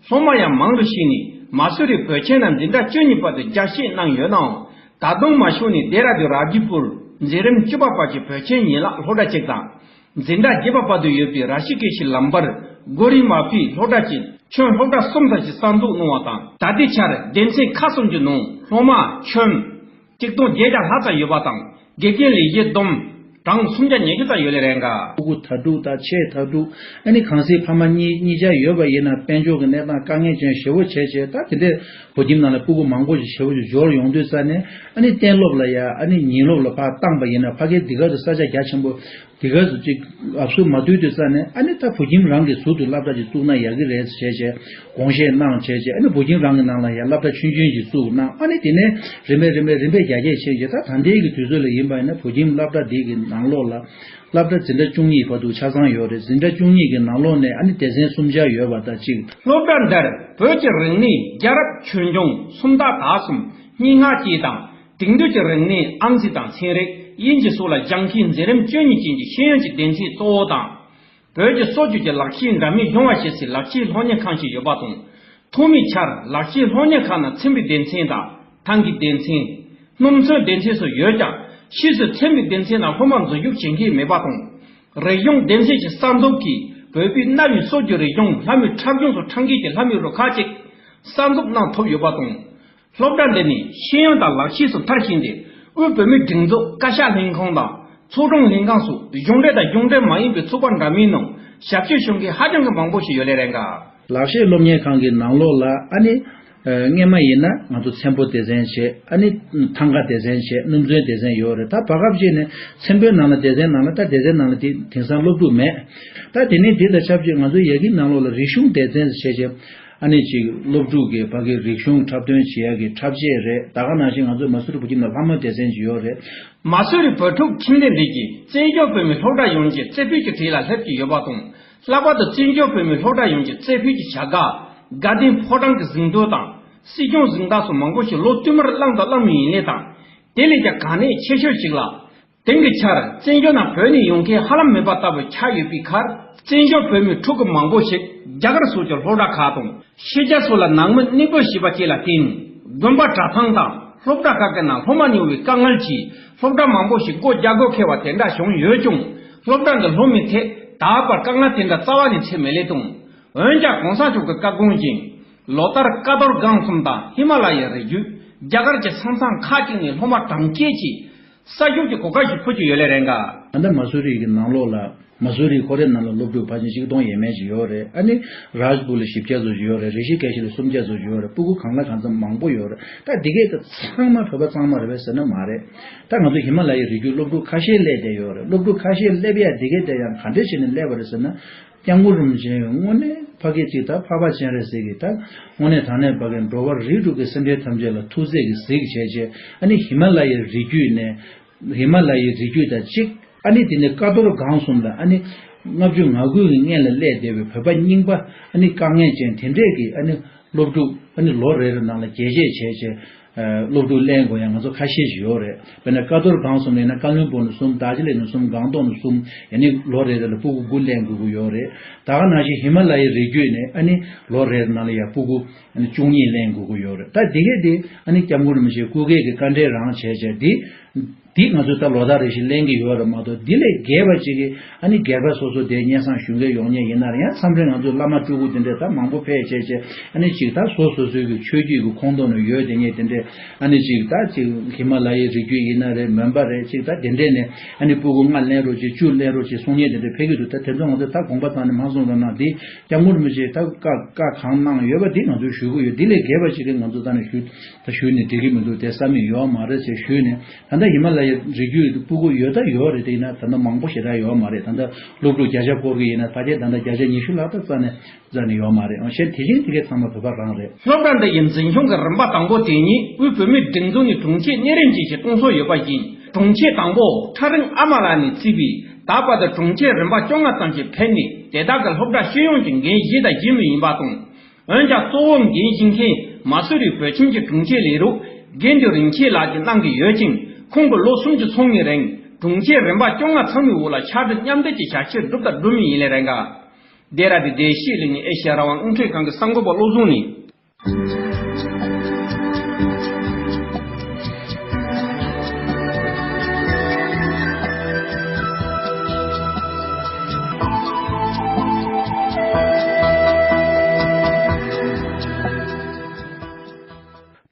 སློབ་མ་ཡང་མང་རུ་ཕྱིན་ནས། མ་སུ་རི་བོད་ཁྱིམ་ནང་འཛིན་གྲྭ་བཅུ་གཉིས་བར་དུ་རྒྱ་བསྐྱེད་གནང་ཡོད་ནའང་། ད་དུང་མ་ཤོང་ནས་ལྡེ་ར་ལྡུན་རཱ་ཇི་པུར་འཛིན་རིམ་བཅུ་པ་བར་གྱི་བོད་ཁྱིམ་ཡན་ལག་སློབ་གྲྭ་གཅིག་དང་། འཛིན་གྲྭ་བརྒྱད་པ་བར་དུ་ཡོད་པའི་ར་ཤི་ཀེ་ཤི་ལམ་བར་གོ་རི་མ་ཕི་སློབ་གྲྭ་བཅས་ཁྱོན་སློབ་གྲྭ་གསུམ་ཙམ་ཞིག་གསར་འཛུགས་གནང་བ་དང་། ད་ལྟའི་ཆར་སྡེ་ཚན་ཁག་གསུམ་གྱི་ནང་སློབ་མ་ཁྱོན་ཆིག་སྟོང་བརྒྱད་བརྒྱ་ལྷག་ཙམ་ཡོད་པ་དང་། དགེ་རྒན་ལས་བྱེད་བསྡོམས་གྲངས་སུམ་བརྒྱ་ཉི་ཤུ་ཙམ་ཡོད་ལེ་རེད་འགའ། ཕྲུ་གུ་དྭ་ཕྲུག་དང་ཆེ་དྭ་ཕྲུག། ཨ་ནི་གང་ཟག་ཕ་མ་གཉིས་གཉིས་ཆ་ཡོད་པ་ཡིན་ན། དཔལ་འབྱོར་གྱི་གནས་སྟངས་དཀའ་ངལ་ཅན་ཞེ་པོ་བྱས་བྱས། ད་དེ་འདྲའི་བོད་ཁྱིམ་ནང་ལ་ཕྲུ་གུ་མང་པོ་ཞིག་ཞེ་པོ་ཞིག་འབྱོར་ཡོང་དུས་ཙ་ནས། ཨ་ནི་གཏན་སློབ་ལ་ཡ་ཨ་ནི་ཉིན་སློབ་ལ་ཕར་བཏང་པ་ཡིན་ན། ཕ་གིར་འདི་ག་ཚོད་ས་ཆ་རྒྱ་ཆེན་པོ། དེ་ག་ཚོད་ཅིག་ཨབ་སུ་མ་བསྡུས་དུས་ཙ་ནས། ཨ་ནི་ད་བོད་ཁྱིམ་རང་གི་ཟུར་དུ་སློབ་གྲྭ་ཅིག་བཙུགས་ན་ཡག་གི་རེད་ཟེར་བྱས་བྱས་དགོངས་བཞེས་གནང་བྱས་བྱས། ཨ་ནི་བོད་ཁྱིམ་རང་གི་ནང་ལ་ཡང་སློབ་གྲྭ་ཆུང་ཆུང་ཅིག་བཙུགས་གནང་། ཨ་ནི་དེ་ནས་རིམ་པས་རིམ་པས་རིམ་པས་རྒྱ་སྐྱེད་ཕྱིན་བྱས། ད་ད་ལྟའི་གི་དུས་ཚོད་ལ་ཡིན་པ་ཡིན་ན། བོད་ཁྱིམ་སློབ་གྲྭ་འདི་གི་ནང་ལོགས་ལ་སློབ་གྲྭ་འཛིན་གྲྭ་བཅུ་གཉིས་བར་དུ་ཆ་ཚང་ཡོད་རེད། འཛིན་གྲྭ་བཅུ་གཉིས་ཀྱི་ནང་ལོགས་ནས་ཨ་ནི་སྡེ་ཚན་སུམ་ཆ་ཡོད་པ་ད་གཅིག། སློབ་གྲྭ་འདིར་བོད་ཀྱི་རིག་གནས་རྒྱལ་རབས་ཆོས་འབྱུང་སུམ་རྟགས་དག་གསུམ་སྙན་ངག་བཅས་དང་། དེང་དུས་ཀྱི་རིག་གནས་ཨམ་ཆི་དང་ཚན་རིག་དབྱིན་ཇི་སོགས་ལ་སྦྱང་མཁན་འཛིན་རིམ་བཅུ་གཉིས་ཅན་གྱི་ཤེས་ཡོན་གྱི་སྡེ་ཚན་གཙོ་བོ་དང་། བོད་ཀྱི་སྲོལ་རྒྱུན་གྱི་ལག་ཤེས་འདྲ་མིན་སྦྱོང་བ་བྱེད་སའི་ལག་ཤེས་སློབ་གཉེར་ཁང་ཞིག་ཡོད་པ་དང་། ཐོག་མའི་ཆར་ལག་ཤེས་སློབ་གཉེར་ཁང་ནང་ཚན་པའི་སྡེ་ཚན་དང་། ཐང་གའི་སྡེ་ཚན། སྣུམ་ཚོན་སྡེ་ཚན་སོགས་ཡོད་ཀྱང་། ཕྱིས་སུ་ཚན་པའི་སྡེ་ཚན་ནང་སློབ་མ་འཛུལ་ཞུགས་བྱེད་མཁན་མེད་པ་དང་། རིག་གཞུང་སྡེ་ཚན་གྱི་གསར་འཛུགས་ཀྱིས་བོད་པའི་གནའ་བོའི་སྲོལ་རྒྱུན་རིག་གཞུང་ལྷ་མོའི་འཁྲབ་གཞུང་སོགས་འཁྲབ་མཁན་གྱི་ལྷ་མོའི་རུ་ཁག་ཅིག་གསར་འཛུགས་གནང་ཐུབ་ཡོད་པ་དང་། སློབ་གྲྭ་འདི་ནས་ཤེས་ཡོན་དང་ལག་ཤེས་སུ་མཐར་ཕྱིན་ཏེ། དབུས་བོད་མིའི་སྒྲིག་འཛུགས་བཀའ་ཤག་ལྷན་ཁང་དང་། ཚོགས་དྲུང་ལྷན་ཁང་སོགས་གཞུང་འབྲེལ་དང་གཞུང་འབྲེལ་མ་ཡིན་པའི་ཚོགས་པ་འདྲ་མིན་ནང་ཞབས་ཕྱི་ཞུ་མཁན་ཧ་ཅང་གི་མང་པོ་ཞིག་ཡོད་ལེ་རེད་འགའ། ལག་ཤེས་སློབ་གཉེར་ཁང་གི་ནང་ལོགས་ལ་ཨ་ནི། ཨ་སྔས་མ་ཡིན་ན་ང་ཚོ་ཚེམ་བུ་སྡེ་ཚན་བྱས། ཨ་ནི་ཐང་ག་སྡེ་ཚན་བྱས། སྣུམ་ཚོན་སྡེ་ཚན་ཡོད་རེད། ད་བར་སྐབས་ཅིག་ནས་ཚེམ་བུའི་ནང་ལ་སྡེ་ཚན་ནང་ལ། ད་སྡེ་ཚན་ནང་ལ་དེ་དེང་སང་སློབ་ཕྲུག་མེད། ད་དེ་ནས་དེ་དང་ཆབས་ཅིག་ང་ཚོ་ཡ་གིའི་ནང་ལོགས་ལ་རིག་གཞུང་སྡེ་ཚན་བྱས་བྱས། ཨ་ནི་ཅིག་སློབ་ཕྲུག་གི་ཕ་གི་རིག་གཞུང་འཁྲབ་སྟོན་བྱེད་ཡག་གི་འཁྲབ་ཆས་རེད། ད་ག་ནང་བཞིན་ང་ཚོ་མ་སུ་རི་བུ་ཁྱིམ་ལ་ལྷ་མོ་སྡེ་ཚན་ཅིག་ཡོད་རེད། མ་སུ་རི་བོད་ཕྲུག་ཁྲིམས་ལྡན་སྡེ་གིས་བཙན་བྱོལ་བོད་མི་སློབ་གྲྭ་ཡོངས་ཀྱི་རྩེ་ཕུད་ཀྱི་གྲས་ལ་སླེབས་ཀྱི་ཡོད་པ་དང་། ལྷག་པར་དུ་བཙན་བྱོལ་བོད་མི་སློབ་གྲྭ་ཡོངས་ཀྱི་རྩེ་ཕུད་ཀྱི་བྱ་དགའ། དགའ་ལྡན་ཕོ་བྲང་གི་གཟེངས་བསྟོད་དང་། སྲིད་སྐྱོང་གཟེངས་རྟགས་སོགས་མང་པོ་ཞིག་ལོ་བསྟུད་མར་བླངས་དང་བླངས་མུས་ཡིན་ལེ་དང་། དེ་ལས་ཀྱང་གལ་གནད་ཆེ་ཤོས་ཤིག་ལ། དེང་གི་ཆར་བཙན་བྱོལ་ནང་བོད་ནས་ཡོང་མཁན་ཧ་ལམ་མེད་པ་ལྟ་བུ་ཆགས་ཡོད་པའི་ཁར། བཙན་བྱོལ་བོད་མི་ཕྲུ་གུ་མང་པོ་ཞིག་རྒྱ་གར་སོགས་ཀྱི་སློབ་གྲྭ་ཁག་དང་། ཤེས་བྱ་སོགས་ལ་ནང་མི་གནས་སྤོས་བྱས་པ་བཅས་ལ་བརྟེན། དགོན་པ་གྲྭ་ཚང་དང་སློབ་གྲྭ་ཁག་གི་ནང་སློབ་མ་ཉུང་བའི་དཀའ་ངལ་གྱིས་སློབ་གྲྭ་མང་པོ་ཞིག་སྒོ་རྒྱག་དགོས་ཁེལ་བ་དེ་འདྲ་བྱུང་ཡོད་ཀྱང་། སློབ་གྲྭ་འདི་སློབ་མའི་ཐད་ད་བར་དཀའ་ངལ་དེ་འདྲ་རྩ་བ་ནས་འཕྲད་མེད་ལེ་དང་། འོན་ཀྱང་གོང་ས་མཆོག་གི་བཀའ་དགོངས་བཞིན། ལོ་ལྟར་ཀ་རྡོར་སྒང་གསུམ་དང་ཧི་མ་ལ་ཡའི་རི་རྒྱུད། རྒྱ་གར་གྱི་ས་མཚམས་ཁག་ཅིག་ནས་སློབ་མ་གྲངས་ཀྱིས་ཀྱིས། ས་ཞོག་གི་གོ་སྐབས་ཤིག་ཕུལ་གྱི་ཡོད་ལེ་རེད་འགའ། ད་ལྟ་མ་སུ་རི་གི་ནང་ལོགས་ལ། མ་སུ་རི་ཁོ་རའི་ནང་ལ་སློབ་ཕྲུག་ཕལ་ཆེར་ཆིག་སྟོང་ཡས་མས་ཤིག་ཡོད་རེད། ཨ་ནི་རཱཇ་པུར་ལ་བཞི་བརྒྱ་ཙམ་ཞིག་ཡོད་རེད། རི་ཤི་ཀེ་ཤི་ལ་སུམ་བརྒྱ་ཙམ་ཞིག་ཡོད་རེད། སྤུ་གུ་གང་ལ་གང་འཚམ་མང་པོ་ཡོད་རེད། ད་འདི་གས་ད་ཚང་མ་བོད་པ་ཚང་མ་རེད་པས་ཟེར་ན་མ་རེད། ད་ང་ཚོ་ཧི་མ་ལ་ཡའི་རི་རྒྱུད་སློབ་ཕྲུག་ཁ་ཤས་སླེབས་བསྡད་ཡོད་རེད། སློབ་ཕྲུག་ཁ་ཤས་སླེབས་ཡ་འདི་གས་དེ་ཡང་ག་འདྲས་བྱས་ནས་སླེབས་པ་རེད་ཟེར་ན། སྐྱབས་མགོན་རིན་པོ་ཆེ་དངོས་གནས་ཕ་གི་ཅིག་ད་འཕགས་པ་སྤྱན་རས་གཟིགས་ཀྱི་ད་དངོས་གནས་དྲང་གནས་ཕ་གི་འགྲོ་བ་རིགས་དྲུག་གི་སེམས་ཅན་ཐམས་ཅད་ལ་ཐུགས་རྗེ་གི་གཟིགས་བྱས་བྱས། ཨ་ནི་ཧི་མ་ལ་ཡའི་རི་རྒྱུད་ནས། ཧི་མ་ལ་ཡའི་རི་རྒྱུད་དང་གཅིག་ཨ་ནི་དེ་ནས་ཀ་རྡོར་སྒང་གསུམ་ལ་ཨ་ནི་ལྔ་བཅུ་ང་དགུ་གི་སྔན་ལ་སླེབས་བསྡད་པའི་བོད་པ་རྙིང་པ་ཨ་ནི་དཀའ་ངལ་ཅན་དེ་འདྲས་ཀྱི་ཨ་ནི་སློབ་ཕྲུག་ཨ་ནི་ལོ་རེ་རེ་ནང་ལ་རྒྱས་བཅད་བྱས་བྱས། སློབ་ཕྲུག་ལེན་དགོས་ཡ་ང་ཚོ་ཁ་ཤས་ཤིག་ཡོད་རེད། དཔེར་ན་ཀ་རྡོར་སྒང་གསུམ་ཡིན་ན་ཀ་བློན་སྦུག་ནས་གསུམ། དར་ཇི་ལིང་ནས་གསུམ། སྒང་ཏོག་ནས་གསུམ། ཡ་ནི་ལོ་རེ་རེ་ལ་སྤུ་གུ་དགུ་ལེན་དགོས་ཀྱི་ཡོད་རེད། ད་ག་ནང་བཞིན་ཧི་མ་ལ་ཡའི་རི་རྒྱུད་ནས་ཨ་ནི་ལོ་རེ་རེ་ནང་ལ་ཡ་སྤུ་གུ་ཨ་ནི་བཅུ་གཉིས་ལེན་དགོས་ཀྱི་ཡོད་རེད། ད་དེ་གས་དེ་ཨ་ནི་སྐྱབས་མགོན་རིན་པོ་ཆེ་སྐུ་སྒེར་གྱི་བཀའ་འབྲེལ་རང་བྱས་བྱས་དེ། འདི་ང་ཚོས་ད་ལོ་ལྟར་རེ་བཞིན་ལེན་གྱི་ཡོད་རེད་མ་གཏོགས། འདི་ལས་བརྒལ་བ་ཅིག་གིས་ཨ་ནི་སྒེར་པ་སོ་སོ་དེ་སྙན་སེང་ཞུ་མཁན་ཡོང་མཁན་ཡིན་ན་རེད། ཡང་མཚམས་རེ་ང་ཚོས་བླ་མ་སྤྲུལ་སྐུ་དེ་འདྲས་ད་མང་པོ་ཕེབས་བྱས་བྱས། ཨ་ནི་ཅིག་ད་སོ་སོ་སོའི་གི་ཆོས་བརྒྱུད་ཀྱི་ཁོངས་གཏོགས་ནང་ཡོད་དེ་ངས་དེ་འདྲས། ཨ་ནི་ཅིག་ད་ཅིག་ཧི་མ་ལ་ཡའི་རི་རྒྱུད་ཡིན་ན་རེད། མོན་པ་རེད། ཅིག་ད་དེ་འདྲས་ནས་ཨ་ནི་སྤུ་གུ་ལྔ་ལེན་རོགས་བྱེད། བཅུ་ལེན་རོགས་བྱེད་གསུང་མཁན་དེ་འདྲས་ཕེབས་ཀྱི་འདུག་ད་དེ་ཚོ་ང་ཚོས་ད་དགོངས་པ་བརྩམས་ནས་མ་གསུང་རོགས་གནང་། འདི་སྐྱབས་མགོན་རིན་པོ་ཆེས་ད་བཀའ་བཀའ་གང་གནང་ཡོད་པ་འདི་ང་ཚོས་ཞུ་གི་ཡོད། འདི་ལས་བརྒལ་བ་ཞིག་གིས་ང་ཚོ་ད་ནས་ཞུ། ད་ཞུས་ནས་འགྲིག་གི་མི་འདུག་དེ་བསམ་མི་ཡོད་མ་རེད་ཅེས་ཞུས་ནས། ད་ལྟ་ཧི་མ་ལ་ཡའི་རི་རྒྱུད་དུ་སྤུ་གུ་ཡོད་ད་ཡོད་རེད། དེ་ཡིན་ན་ད་ལྟ་མང་པོ་ཞེ་དྲག་ཡོད་མ་རེད། ད་ལྟ་སློབ་ཕྲུག་བརྒྱ་ཆ་སྐོར་གྱི་ཡིན་ན་ཕལ་ཆེར་ད་ལྟ་བརྒྱ་ཆ་ཉི་ཤུ་ལྷག་ཙམ་རྩ་ནས་རྩ་ནས་ཡོད་མ་རེད། ཨང་གཞན་དེ་བཞིན་དེ་གའི་ཚང་མ་བོད་པ་རང་རེད། སློབ་གྲྭ་འདི་ཡི་འཛིན་སྐྱོང་གི་རིམ་པ་དང་པོ་དེ་ཉིད་དབུས་བོད་མིའི་སྒྲིག་འཛུགས་ནས་དྲུང་ཆེ་གནས་རིམ་གྱི་ཞིག་གཏོང་སྲོལ་ཡོད་པ་ཡིན། དྲུང་ཆེ་དང་པོ་ཁྲ་རིང་ཨ་མ་ལགས་ནས་བརྩིས་པའི་ད་བར་དུ་དྲུང་ཆེ་རིམ་པ་བཅོ་ལྔ་ཙམ་ཞིག་ཕེབས་ནས་དེ་དག་གི་སློབ་གྲྭ་སྤྱི་ཡོངས་ཀྱི་འགན་བཞེས་དང་བཞེས་མུས་ཡིན་པ་དང་། འོན་ཀྱང་གཙོ་བོ་འགན་བཞེས་མཁན་མ་སུ་རི་བོད་ཁྱིམ་གྱི་དྲུང་ཆེ་ལས་རོགས་དགེ་འདུན་རིན་ཆེན་ལགས་ཀྱིས་གནང་གི་ཡོད་ཅིང་། ཁོང་གིས་ལོ་གསུམ་གྱི་ཚུན་གྱི་རིང་དྲུང་ཆེ་རིམ་པ་བཅོ་ལྔ་ཚང་མའི་འོག་ལ་ཕྱག་སྒྲིག་མཉམ་འདེགས་ཀྱི་བྱ་སྤྱོད་བསྒྲུབས་དང་སྒྲུབ་མུས་ཡིན་ལེ་རེད་འགའ། བདེ་ར་བདེ་བདེ་ཤེས་གླིང་ནས་ཨེ་ཤེ་ཡ་རང་དབང་རླུང་འཕྲིན་ཁང་གི་གསར་འགོད་པ་བློ་བཟང་ནས།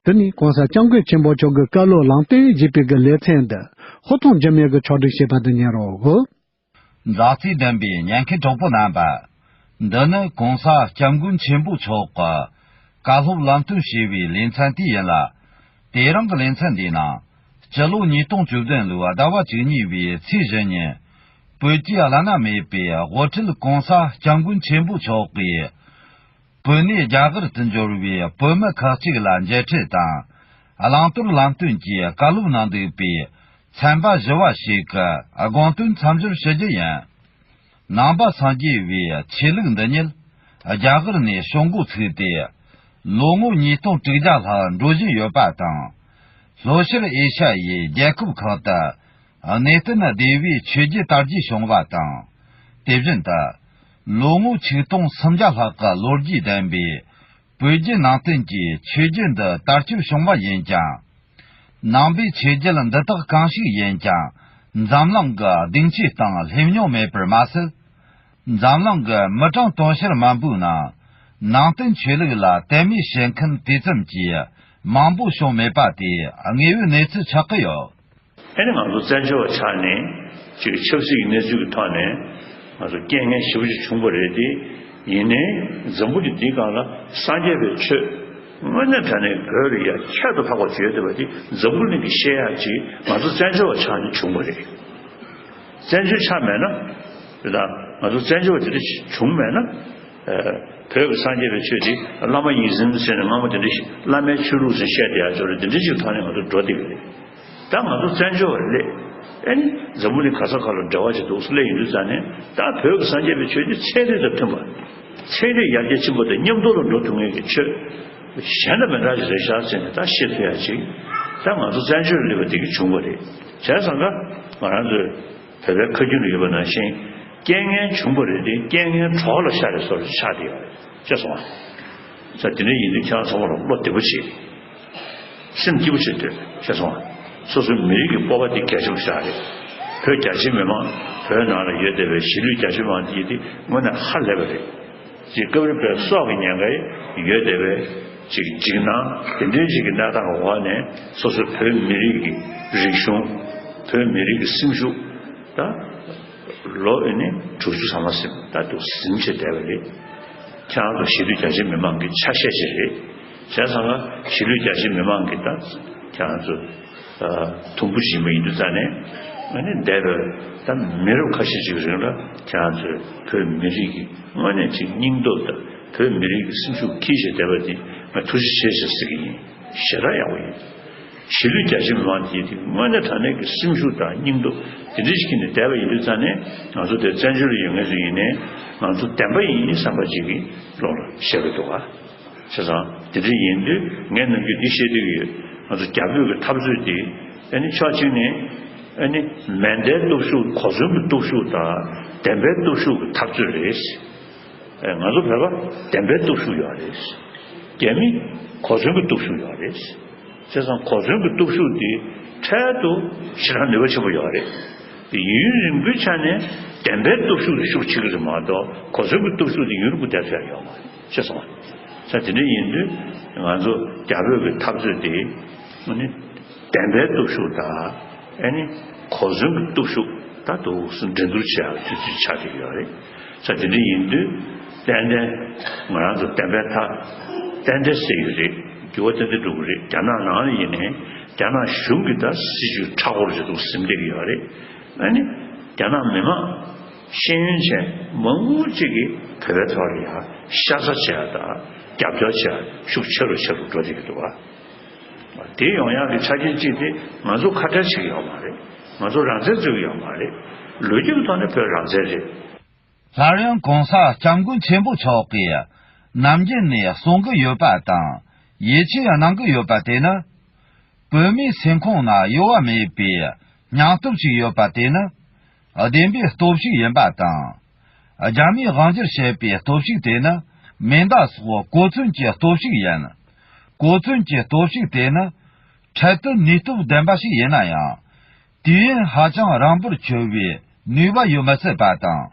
དེ་ནི་གོང་ས་སྐྱབས་མགོན་ཆེན་པོ་མཆོག་གི་བཀའ་སློབ་ལམ་སྟོན་ཞེས་པའི་གི་ལེ་ཚན་འདི་ཧུར་ཐོག་འཇམ་དབྱངས་ཀྱིས་ཕྱོགས་སྒྲིག་བྱས་པ་དང་ཉན་རོགས། མཛའ་བརྩེ་ལྡན་པའི་ཉན་མཁན་གྲོགས་པོ་རྣམ་པ། འདི་ནི་གོང་ས་སྐྱབས་མགོན་ཆེན་པོ་མཆོག་གི་བཀའ་སློབ་ལམ་སྟོན་ཞེས་པའི་ལེ་ཚན་དེ་ཡིན་ལ། དེ་རིང་གི་ལེ་ཚན་འདིའི་ནང་། སྤྱི་ལོ་ཉིས་སྟོང་བཅུ་བདུན་ལོའི་ཟླ་བ་བཅུ་གཉིས་པའི་ཚེས་བཞི་ཉིན། བོད་ཀྱི་བླ་ན་མེད་པའི་དབུ་ཁྲིད་གོང་ས་སྐྱབས་མགོན་ཆེན་པོ་མཆོག་གིས། བོད་ནས་རྒྱ་གར་དུ་འབྱོར་བའི་བོད་མི་ཁག་ཅིག་ལ་མཇལ་འཕྲད་དང་། བླང་དོར་ལམ་སྟོན་གྱི་བཀའ་སློབ་གནང་འདུག་པས། ཚན་པ་བཞི་བ་ཞིག་གི་དགོངས་དོན་མཚམས་སྦྱོར་ཞུ་རྒྱུ་ཡིན། ནང་པ་སངས་རྒྱས་པའི་ཆོས་ལུགས་འདི་ཉིད་རྒྱ་གར་ནས་བྱུང་འགོ་ཚུགས་ཏེ། ལོ་ངོ་ཉིས་སྟོང་དྲུག་བརྒྱ་ལྷག་འགྲོ་བཞིན་ཡོད་པ་དང་། ལྷོ་ཤར་ཨེ་ཤ་ཡའི་རྒྱལ་ཁབ་ཁག་ཏུ་གནས་བརྟན་སྡེ་བའི་ཆོས་བརྒྱུད་དར་རྒྱས་བྱུང་བ་དང་། དེ་བཞིན་དུ། ལོ་ངོ་ཆིག་སྟོང་སུམ་བརྒྱ་ལྷག་གི་ལོ་རྒྱུས་ལྡན་པའི་བོད་བརྒྱུད་ནང་བསྟན་གྱི་ཆོས་བརྒྱུད་འདི་དར་ཁྱབ་བྱུང་བ་ཡིན་ཀྱང་། ནང་པའི་ཆོས་བརྒྱུད་འདི་དག་གང་ཞིག་ཡིན་ཀྱང་། འཛམ་གླིང་གི་སྡིངས་ཆའི་སྟེང་སླེབས་མྱོང་མེད་པར་མ་ཟད། འཛམ་གླིང་གི་མི་གྲངས་དུང་ཕྱུར་མང་པོའི་ནང་། ནང་བསྟན་ཆོས་ལུགས་ལ་དད་མོས་བྱེད་མཁན་དེ་ཙམ་གྱིས་མང་པོ་བྱུང་མེད་པ་དེ་དངོས་ཡོད་གནས་ཚུལ་ཆགས་ཀྱི་ཡོད། ཨ་ནི་ང་ཚོ་བཙན་བྱོལ་བ་ཆགས་ནས་ཅིག་ཆབ་སྲིད་ཀྱི་གནས་ཚུལ་གྱི་ཐོག་ནས་ང་ཚོ་རྐྱེན་ངན་ཞེ་པོ་ཅིག་བྱུང་བ་རེད་དེ། ཡིན་ནའི་འཛམ་བུ་གླིང་འདིའི་སྒང་ལ་སངས་རྒྱས་པའི་ཆོས་དངོས་གནས་དྲང་གནས་བོད་ལ་ཡ་ཁྱད་དུ་འཕགས་པ་ཅིག་ཡོད་བསྡད་པ་དེ་འཛམ་བུ་གླིང་གིས་ཤེས་ཡག་ཅིག་ང་ཚོ་བཙན་བྱོལ་བ་ཆགས་ནས་བྱུང་བ་རེད། བཙན་བྱོལ་ཆགས་མེད་ན། དེ་དང་ང་ཚོ་བཙན་བྱོལ་བ་དེ་འདྲ་བྱུང་མེད་ན། བོད་ཀྱི་སངས་རྒྱས་པའི་ཆོས་དེ་བླ་མ་ཡིད་བཞིན་ཟེར་ནས་སྔ་མོ་དེ་འདྲ་ཞིག་བླ་མའི་ཆོས་ལུགས་ཟེར་བཤད་བསྡད་ཡ་ཅོག་རེད། དེ་འདྲ་ཞིག་ཐོག་ནས་ང་ཚོ་འགྲོ་བསྡད་ཀྱི་རེད། ད་ང་ཚོ་བཙན་བྱོལ་བ་སླེབས། ཨེ་ནི་འཛམ་བུ་གླིང་ག་ས་ག་ལ་འབྲེལ་བ་ཞིག་འདུག་སླེབས་ཡོང་དུས་ཙང་ནས། ད་བོད་ཀྱི་སངས་རྒྱས་པའི་ཆོས་དེ་ཚན་རིག་དང་མཐུན་པ། ཚན་རིག་ཡར་རྒྱས་ཕྱིན་པ་དང་མཉམ་དུ་ལ་འགྲོ་ཐུབ་མཁན་གྱི་ཆོས་གཞན་དང་མི་འདྲ་ཞིག་རེད་ཤག་ཟེར་ནས་ད་ཤེས་ཐུབ་ཡ་ཅིག་ད་ང་ཚོ་བཙན་བྱོལ་སླེབས་པ་དེ་གིས་བྱུང་བ་རེད། བྱས་ཙང་ཀ་ང་རང་ཚོའི་བོད་པའི་ཁ་རྒྱུན་ལ་ཡོད་པ་ནང་བཞིན། རྐྱེན་ངན་བྱུང་བ་རེད་དེ། རྐྱེན་ངན་གྲོགས་ལ་ཤར་རེད་ཟེར་བ་ཆགས་བསྡད་ཡོད་རེད། ཤེས་སོང་ང་། ས་དེ་འདྲ་ཡིན་དུས་ཁྱེད་རང་ཚང་མ་ལ་བློ་བདེ་པོ་བྱེད། སེམས་སྐྱིད་པོ་བྱེད་སྡོད། ཤེས་སོང་ང་། སོ་སོའི་མི་རིགས་ཀྱི་སྤོབས་པ་དེ་གལ་ཆེན་པོ་ཞིག་རེད། བོད་རྒྱ་ཆེའི་མི་མང་། བོད་ནང་ལ་ཡོད་བསྡད་པའི་གཞིས་ལུས་རྒྱ་ཆེ་མང་དེ་དེ་དངོས་གནས་ཧ་ལས་པ་རེད། ཅིག་སྐབས་རེ་བོད་སྲོག་གི་ཉེན་ཁ་ཡོད་བསྡད་པའི་ཅིག་འཇིགས་སྣང་དེ་འདྲའི་ཅིག་གི་གནས་སྟངས་འོག་ནས། སོ་སོ་བོད་མི་རིགས་ཀྱི་རིག་གཞུང་། བོད་མི་རིགས་ཀྱི་སེམས་ཤུགས། ད་ལོ་ཨེ་ནི་དྲུག་ཅུ་ཐམ་པ་ཟིན་ད་དུ་ཟིན་བྱས་བསྡད་པ་རེད། ཁྱེད་རང་ཚོ་གཞིས་ལུས་རྒྱ་ཆེ་མི་མང་གི་ཆ་ཤས་ཤིག་རེད། བྱས་ཙང་ཀ་གཞིས་ལུས་རྒྱ་ཆེ་མི་མང་གི་ད་ཁྱེད་རང་ཚོ་དུམ་བུ་ཞིག་མ་ཡིན་དུས་ཙང་ནས། ཨ་ནི་འདས་པའི་ད་མི་རབས་ཁ་ཤས་ཤིག་རིང་ལ་ཁྱེད་རང་ཚོས་བོད་མི་རིགས་ཀྱི་དངོས་གནས་ཅིག་སྙིང་སྟོབས་དང་བོད་མི་རིགས་ཀྱི་སེམས་ཤུགས་འཁྱེར་བྱས་བསྡད་པ་དེ་ང་ཐུགས་རྗེ་ཆེ་ཞེས་ཟེར་གྱི་ཡིན། ཞེ་དྲག་ཡག་པོ་ཡིན། གཞིས་ལུས་རྒྱ་ཆེ་མི་མང་དེ་དེ་དངོས་གནས་དྲང་གནས་ཀྱི་སེམས་ཤུགས་དང་སྙིང་སྟོབས་དེ་འདྲ་ཞིག་གིས་ནས་བསྡད་པ་ཡིན་དུས་ཙང་ནས། ང་ཚོ་དེ་བཙན་བྱོལ་ལ་ཡོད་མཁན་ཚོ་ཡིན་ནའི་ང་ཚོ་བདེན་པ་ཡིན་བསམ་པ་ཅིག་གི་ཀློང་ལ་བཞག་གི་འདུག་ག་བྱས་ཙང་དེ་འདྲ་ཡིན་དུས་ངས་ནམ་རྒྱུན་འདི་བཤད་དུས་ཡོད། ང་ཚོ་རྒྱ་བོད་ཀྱི་འཐབ་རྩོད་དེ་ཨ་ནི་ཕྱོགས་གཅིག་ནས་ཨ་ནི་མེ་མདའི་སྟོབས་ཤུགས། གོ་མཚོན་གྱི་སྟོབས་ཤུགས་དང་བདེན་པའི་སྟོབས་ཤུགས་ཀྱི་འཐབ་རྩོད་རེད། ཨེ། ང་ཚོ་བོད་པ་བདེན་པའི་སྟོབས་ཤུགས་ཡོད་རེད། རྒྱ་མི་གོ་མཚོན་གྱི་སྟོབས་ཤུགས་ཡོད་རེད། བྱས་ཙང་གོ་མཚོན་གྱི་སྟོབས་ཤུགས་དེ་འཕྲལ་དུ་ཞེ་དྲག་ནུས་པ་ཆེན་པོ་ཡོད་རེད། དེ་ཡུན་རིང་པོའི་ཆ་ནས་བདེན་པའི་སྟོབས་ཤུགས་དེ་ཤུགས་ཆེ་གི་རེད་མ་གཏོགས། གོ་མཚོན་གྱི་སྟོབས་ཤུགས་དེ་ཡུན་རིང་པོ་བསྡད་ཐུབ་ཡ་ཡོད་མ་རེད། ཤེས་སོང་ང་། ས་དེ་འདྲ་ཡིན་དུས་ང་ཚོ་རྒྱ་བོད་ཀྱི་འཐབ་རྩོད་དེ་ཨ་ནི་བདེན་པའི་སྟོབས་ཤུགས་དང་། ཨ་ནི་གོ་མཚོན་གྱི་སྟོབས་ཤུགས་ད་དུ་འགྲན་བསྡུར་བྱེད་ཡག་དུས་ཚོད་ཆགས་བསྡད་ཡོད་རེད། ས་དེ་འདྲ་ཡིན་དུས་ཏན་ཏན་ང་རང་ཚོ་བདེན་པའི་མཐའ་ཏན་ཏན་གསལ་ཡོད་རེད། འགྱུར་བ་ཏན་ཏན་འགྲོ་གི་རེད། རྒྱ་ནག་ནང་ལ་ཡིན་ནའི་རྒྱ་ནག་གཞུང་གིས་ད་སྲིད་ཇུས་མཁྲེགས་པོ་རེ་འདུག་ཟིན་བསྡད་ཀྱི་ཡོད་རེད། ཨ་ནི་རྒྱ་ནག་མི་མང་ཤེས་ཡོན་ཅན་མང་པོ་ཅིག་གིས་བོད་པའི་ཐོག་ལ་ཡ་ཤ་ཚ་བྱེད་ཡ་དང་རྒྱབ་སྐྱོར་བྱེད་ཡ་ཤུགས་ཆེ་རུ་ཆེ་རུ་འགྲོ་བསྡད་ཀྱི་འདུག་བ། དེ་ཡོང་ཡག་གི་ཆ་རྐྱེན་གཅིག་དེ་ང་ཚོ་ཁ་བྲལ་བྱེད་ཀྱི་ཡོད་མ་རེད། ང་ཚོ་རང་བཙན་རྩོད་ཀྱི་ཡོད་མ་རེད། ལོ་རྒྱུས་ཀྱི་ཐོག་ནས་བོད་རང་བཙན་རེད། སླར་ཡང་གོང་ས་སྐྱབས་མགོན་ཆེན་པོ་མཆོག་གིས་ནམ་རྒྱུན་ནས་གསུང་གི་ཡོད་པ་དང་ཡིད་ཆེས་གནང་གི་ཡོད་པ་དེ་ནི། བོད་མིའི་སེམས་ཁོང་ན་གཡོ་བ་མེད་པའི་སྙིང་སྟོབས་ཤིག་ཡོད་པ་དེ་ནི་བདེན་པའི་སྟོབས་ཤིག་ཡིན་པ་དང་། རྒྱ་མིས་དབང་སྒྱུར་བྱེད་པའི་སྟོབས་ཤིག་དེ་ནི་མེ་མདའ་སོགས་གོ་མཚོན་གྱི་སྟོབས་ཤིག་ཡིན། གོ་མཚོན་གྱི་སྟོབས་ཤིག་དེ་ནི་འཕྲལ་དུ་ནུས་སྟོབས་ལྡན་པ་ཞིག་ཡིན་ན་ཡང་། དུས་ཡུན་ཧ་ཅང་རིང་པོར་འཁྱོལ་བའི་ནུས་པ་ཡོད་མི་སྲིད་པ་དང་།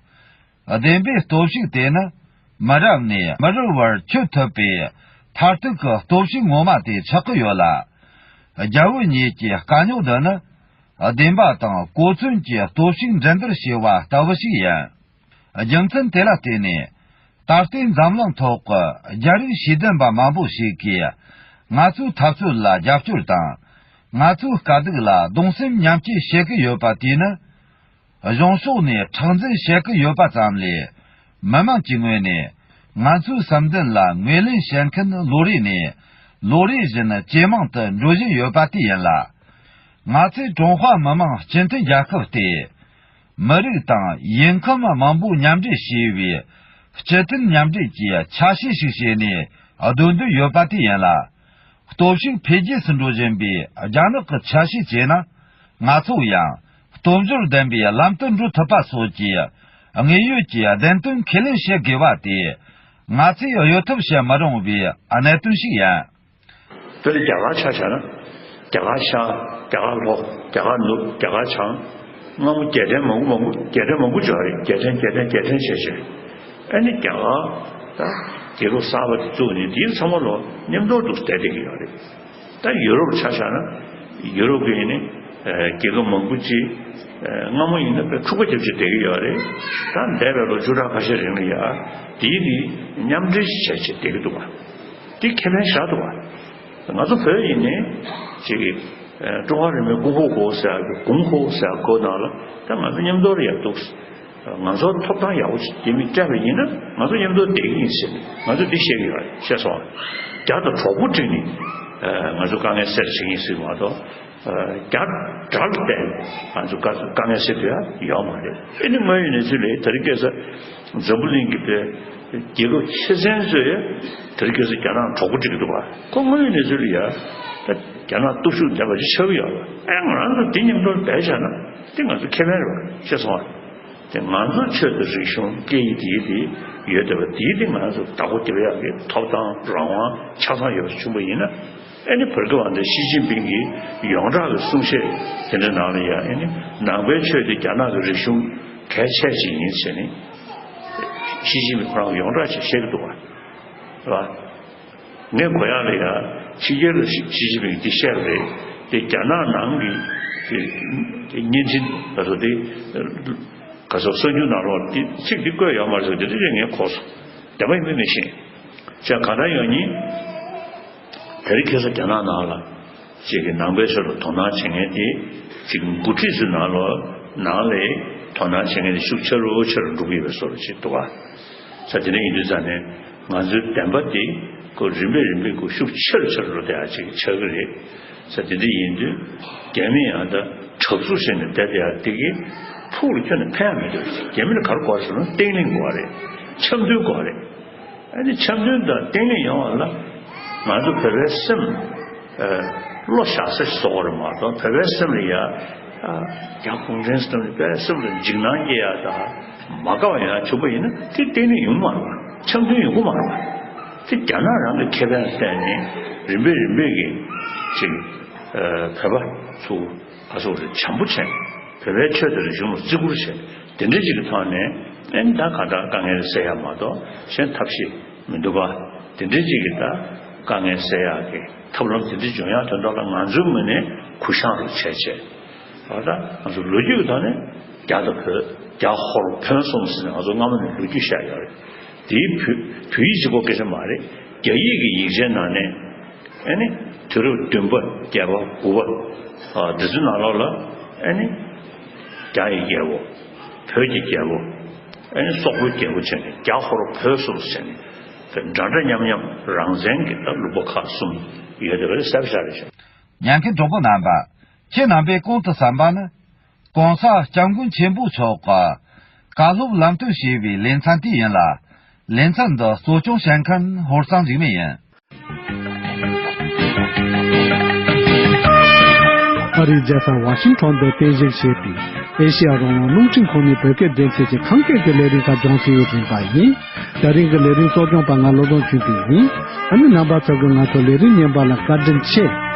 བདེན་པའི་སྟོབས་ཤུགས་དེ་ནི་མི་རབས་ནས་མི་རབས་བར་འཁྱོལ་ཐུབ་པའི་མཐར་ཐུག་གི་སྟོབས་ཤུགས་ངོ་མ་དེ་ཆགས་ཀྱི་ཡོད་ལ། རྒྱ་བོད་གཉིས་ཀྱི་དཀའ་རྙོག་འདི་ནི་བདེན་པ་དང་གོ་མཚོན་གྱི་སྟོབས་ཤུགས་འགྲན་བསྡུར་བྱས་པ་ལྟ་བུ་ཞིག་ཡིན། རྒྱུ་མཚན་དེ་ལ་བརྟེན་ནས། ད་ལྟའི་འཛམ་གླིང་ཐོག་གི་རྒྱ་རིགས་ཤེས་ལྡན་པ་མང་པོ་ཞིག་གིས་ང་ཚོའི་འཐབ་རྩོད་ལ་རྒྱབ་སྐྱོར་དང་། ང་ཚོའི་དཀའ་སྡུག་ལ་གདུང་སེམས་མཉམ་སྐྱེད་བྱེད་ཀྱི་ཡོད་པ་དེ་ནི། གཞུང་ཕྱོགས་ནས་མཁྲེགས་འཛིན་བྱེད་ཀྱི་ཡོད་པ་ཙམ་ལས། མི་དམངས་ཀྱི་ངོས་ནས་ང་ཚོའི་སེམས་འདུན་ལ་ངོས་ལེན་བྱེད་མཁན་ལོ་རེ་ནས་ལོ་རེ་བཞིན་ཇེ་མང་དུ་འགྲོ་བཞིན་ཡོད་པ་དེ་ཡིན་ལ། ང་ཚོས་ཀྲུང་ཧྭ་མི་དམངས་སྤྱི་མཐུན་རྒྱལ་ཁབ་སྟེ། མི་རིགས་དང་ཡུལ་ཁམས་མང་པོ་མཉམ་འདྲེས་བྱས་པའི་སྤྱི་མཐུན་མཉམ་འདྲེས་ཀྱི་ཆ་ཤས་ཤིག་བྱས་ནས་སྡོད་འདོད་ཡོད་པ་དེ་ཡིན་ལ། སྟོབས་ཤུགས་འཕེལ་རྒྱས་སུ་འགྲོ་བཞིན་པའི་རྒྱ་ནག་གི་ཆ་ཤས་བྱས་ན། ང་ཚོ་ཡང་སྟོབས་འབྱོར་ལྡན་པའི་ལམ་དུ་འགྲོ་ཐུབ་པ་སོགས་ཀྱི་དངོས་ཡོད་ཀྱི་བདེན་དོན་ཁས་ལེན་བྱེད་དགོས་པ་དེ་ང་ཚོས་གཡོལ་ཐབས་བྱེད་མི་རུང་བའི་གནད་དོན་ཞིག་ཡིན། དེ་ལ་རྒྱ་གར་ཆ་བཞག་ན། རྒྱ་གར་ཤར། རྒྱ་གར་ལྷོ། རྒྱ་གར་ནུབ། རྒྱ་གར་བྱང་། སྔ་མོ་རྒྱལ་ཕྲན་མང་པོ་མང་པོ། རྒྱལ་ཕྲན་མང་པོ་ཅིག་ཡོད་རེད། རྒྱལ་ཕྲན་རྒྱལ་ཕྲན་རྒྱལ་ཕྲན་བྱས་བྱས། ཨ་ནི་རྒྱ་གར་ད་རྒྱལ་ཁབ་གསར་པ་དེ་བཙུགས་ནས་དེའི་ཚང་མ་ལོ་མཉམ་དུ་འདུག་བསྡད་བསྡད་ཀྱི་ཡོད་རེད། ད་ཡུ་རོབ་ཆ་བཞག་ན། ཡུ་རོབ་ཀྱི་ནི་རྒྱལ་ཁབ་མང་པོ་ཅིག་སྔ་མོ་ཡིན་ན་དཔེ་འཁྲུག་པ་བརྒྱབ་བྱས་བསྡད་ཀྱི་ཡོད་རེད། ད་འདས་པའི་ལོ་བཅུ་ཕྲག་ཁ་ཤས་རིང་ལ་ཡ་དེའི་དེ་མཉམ་འབྲེལ་བྱས་བྱས་བསྡད་ཀྱི་འདུག་བ། དེ་ཁས་ལེན་བཞག་འདུག་བ། ང་ཚོ་བོད་ཡིན་ནའི་ཅིག་གི་ཀྲུང་ཧྭ་རིག་གནས་ཀུང་ཧོ་གོ་ཟེར་ཡག་གི་གུང་ཧོ་ཟེར་ཡག་གོ་ནང་ལ་ད་ང་ཚོ་མཉམ་དུ་ལ་ཡ་འདུག་ང་ཚོ་ཐོབ་ཐང་ཡག་པོ་ཞིག་དེ་མིན་སྤྲད་པ་ཡིན་ན་ང་ཚོ་མཉམ་དུ་བསྡད་ཀྱི་ཡིན་ཟེར་ནས་ང་ཚོ་འདི་བཤད་ཀྱི་ཡོད་རེད། ཤེས་སོང་། རྒྱ་དང་གྲོགས་པོ་བསྒྲིགས་ནས་ང་ཚོ་དཀའ་ངལ་སེལ་བྱེད་ཀྱི་ཡིན་ཟེར་མ་གཏོགས། རྒྱ་དགྲ་ལ་བརྟེན་ང་ཚོ་དཀའ་དཀའ་ངལ་སེལ་ཐུབ་ཡ་ཡོད་མ་རེད། ཨེ་ནི་དངོས་ཡོད་གནས་ཚུལ་ལས་དེ་རིང་ཁ་སང་འཛམ་བུ་གླིང་གི་པའི་རྒྱལ་ཁབ་ཆེ་ཆེན་ཚོས་དེ་རིང་ཁ་སང་རྒྱ་ནག་གྲོགས་པོ་བསྒྲིགས་འདུག་པ། ཁོ་དངོས་ཡོད་གནས་ཚུལ་ལ་ཡ་ད་རྒྱ་ནག་སྟོབས་ཤུགས་ལྡན་པ་ཅིག་ཆགས་ཀྱི་ཡོད་རེད། ཨེ་ང་རང་ཚོ་དེ་མཉམ་དུ་བསྡད་བྱས་ན་དེ་ང་ཚོ་ཁེ་ཕན་རེད་པ། ཤེས་སོང་བ། དེ་ང་ཚོ་ཆོས་དང་རིག་གཞུང་སྐད་ཡིག་དེ་དེ་ཡོད་བསྡད་པ་དེ་དེ་ང་ཚོ་བདག་པོ་རྒྱབ་ཡག་གི་ཐོབ་ཐང་རང་དབང་ཆ་ཚང་ཡོད་པ་བྱུང་པ་ཡིན་ན། ཨ་ནི་བར་སྐབས་འདི་ཞི་ཅིན་ཕིང་གིས་ཡོངས་གྲགས་ཀྱི་གསུང་བཤད་དེ་འདྲ་ནང་ལ་ཡང་ཨ་ནི་ནང་པའི་ཆོས་དེ་རྒྱ་ནག་གི་རིག་གཞུང་གལ་ཆེ་ཅིག་ཡིན་ཟེར་ནས་ཞི་ཅིན་ཕིང་ཁོ་རང་གིས་ཡོངས་གྲགས་ཅིག་བཤད་ཀྱི་འདུག་བ། རེད་བ། ངས་གོ་ཡག་ལ་ཡ་ཕྱི་རྒྱལ་ལ་ཞི་ཞི་ཅིན་ཕིང་འདི་བཤད་པ་རེད། དེ་རྒྱ་ནག་ནང་གི་དེ་དེ་བརྙན་འཕྲིན་ལ་སོགས་དེ་ག་ཚོད་གསར་འགྱུར་ནང་ལོགས་དེ་ཚིག་འདི་བཀོད་ཡོད་མ་རེད་ཟེར་དེ་འདྲ་ཅིག་ངས་གོ་སོང་། བདེན་པ་ཡིན་མིན་མི་ཤེས། བྱས་གང་ལྟར་ཡང་ཉིན་དེ་རིང་ཁ་སང་རྒྱ་ནག་ནང་ལ་ཅིག་གི་ནང་པའི་ཆོས་ལ་དོ་སྣང་བྱེད་མཁན་དེ་ཅིག་འགོ་ཁྲིད་ཚོའི་ནང་ལོགས་ནང་ལ་དོ་སྣང་བྱེད་མཁན་དེ་ཤུགས་ཆེ་རུ་ཆེ་རུ་འགྲོ་གི་ཡོད་པའི་བཟོ་འདྲ་ཅིག་འདུག་ག་ས་དེ་འདྲ་ཡིན་དུས་ཙང་ནས་ང་ཚོའི་བདེན་པ་དེ་ཁོ་རིམ་པས་རིམ་པས་ཁོ་ཤུགས་ཆེ་རུ་ཆེ་རུ་འགྲོ་བསྡད་ཡག་ཅིག་ཆགས་ཀྱི་རེད། ས་དེ་འདྲ་ཡིན་དུས་རྒྱ་མི་ཡང་ད་དྲག་རྩུབ་བྱས་ནས་བསྡད་བསྡད་ཡག་དེ་གིས་ཕུགས་ལ་ཁྱོན་ནས་ཕན་ཡག་མི་འདུག་རྒྱ་མི་ལ་ག་རེ་དགོས་རེད་ཟེར་ན་བརྟན་ལྷིང་དགོས་རེད། འཆམ་མཐུན་དགོས་རེད། ཨ་ནི་འཆམ་མཐུན་དང་བརྟན་ལྷིང་ཡོང་བ་ལ་ང་ཚོ་བོད་པའི་སེམས་ཨ་བློ་བཞག་ས་ཞིག་བཟོ་དགོས་རེད་མ་གཏོགས་བོད་པའི་སེམས་ལ་ཡ་ཨ་རྒྱ་གུང་ཁྲན་སི་ཐན་ནི་བོད་པའི་སེམས་ལ་འཇིགས་སྣང་སྐྱེ་ཡ་དང་མ་དགའ་བ་ཡོང་ཡ་བྱུང་པ་ཡིན་ན་དེ་བརྟན་ལྷིང་ཡོང་མ་རེད་པ། འཆམ་མཐུན་ཡོང་གི་མ་རེད་པ། དེ་རྒྱ་ནག་རང་གི་ཁེ་ཕན་ལ་བརྟེན་ནས་རིམ་པས་རིམ་པས་ཀྱི་ཅིག་ཨ་བོད་པ་ཚོ་ཨ་སོགས་རེ་བྱམས་པོ་བྱས་བོད་པའི་ཆོས་དང་རིག་གཞུང་ལ་བརྩི་བཀུར་བྱས་དེ་འདྲ་ཅིག་གི་ཐོག་ནས་ཨེ་ད་ག་འདྲ་དཀའ་ངལ་སེལ་ཡ་མ་གཏོགས་གཞན་ཐབས་ཤེས་མི་འདུག་ག་དེ་འདྲ་ཅིག་གི་ད་དཀའ་ངལ་སེལ་ཡག་གི་ཐབས་ལམ་དེ་འདྲ་འབྱུང་ཡག་དོན་དག་ལ་ང་ཚོའི་ངོས་ནས་གུ་བཤངས་རོགས་བྱས་བྱས། ད་ལྟ་ང་ཚོ་ལོ་རྒྱུས་ཀྱི་ཐོག་ནས་རྒྱ་དང་བོད་རྒྱ་ཧོར་བོན་གསུམ་ཟེར་ནས་ང་ཚོ་སྔ་མོ་ནས་ལོ་རྒྱུས་བཤད་ཡོད་རེད། དེའི་བོད་བོད་ཡིག་གཅིག་པོ་སྐད་ཆ་མ་རེད། རྒྱ་ཡིག་གི་ཡིག་ཆའི་ནང་ནས་ཨེ་ནི་དུས་རབས་བདུན་པ་བརྒྱད་པ་དགུ་པ་ཨ་དེ་ཚོའི་ནང་ལོགས་ལ་ཨེ་ནི་རྒྱ་ཡི་རྒྱལ་པོ་བོད་ཀྱི་རྒྱལ་པོ། ཨེ་ནི་སོག་པོའི་རྒྱལ་པོ་བྱས་ནས་རྒྱ་ཧོར་བོད་གསུམ་བྱས་ནས་འདྲ་འདྲ་མཉམ་མཉམ་རང་བཙན་གྱི་ད་ལུང་པ་ཁག་གསུམ་ཡོད་དེ་བས་གསལ་པོ་ཆགས་རེད་ཤག་ཉན་མཁན་གྲོགས་པོ་རྣམ་པ། ཁྱེད་རྣམ་པས་གོང་དུ་གསན་པ་ནི། ༸གོང་ས་༸སྐྱབས་མགོན་ཆེན་པོ་མཆོག་གི་བཀའ་སློབ་ལམ་སྟོན་ཞེས་པའི་ལེ་ཚན་དེ་ཡིན་ལ། ལེ་ཚན་འདི་གཙོ་སྐྱོང་བྱེད་མཁན་ཧོར་གཙང་འཇིགས་མེད་ཡིན། ཨ་རིའི་རྒྱལ་ས་ཝ་ཤིང་ཊོན་དུ་རྟེན་གཞི་བྱས་པའི་ཨེ་ཤེ་ཡ་རང་དབང་རླུང་འཕྲིན་ཁང་ནས་བོད་སྐད་སྡེ་ཚན་གྱི་ཁམས་སྐད་ཀྱི་ལས་རིམ་ཁག་སྦྱོང་སའི་རིམ་པ་ཡིན། ད་རིང་གི་ལས་རིམ་གཙོ་སྐྱོང་པ་ང་བློ་བཟང་ཆོས་སྐྱིད་ཡིན། ཨ་ནི་རྣམ་པ་ཚོ་གིས་ང་ཚོ་ལས་རིམ་རྙིང་པ་ལ་བཀའ་དྲིན་ཆེ།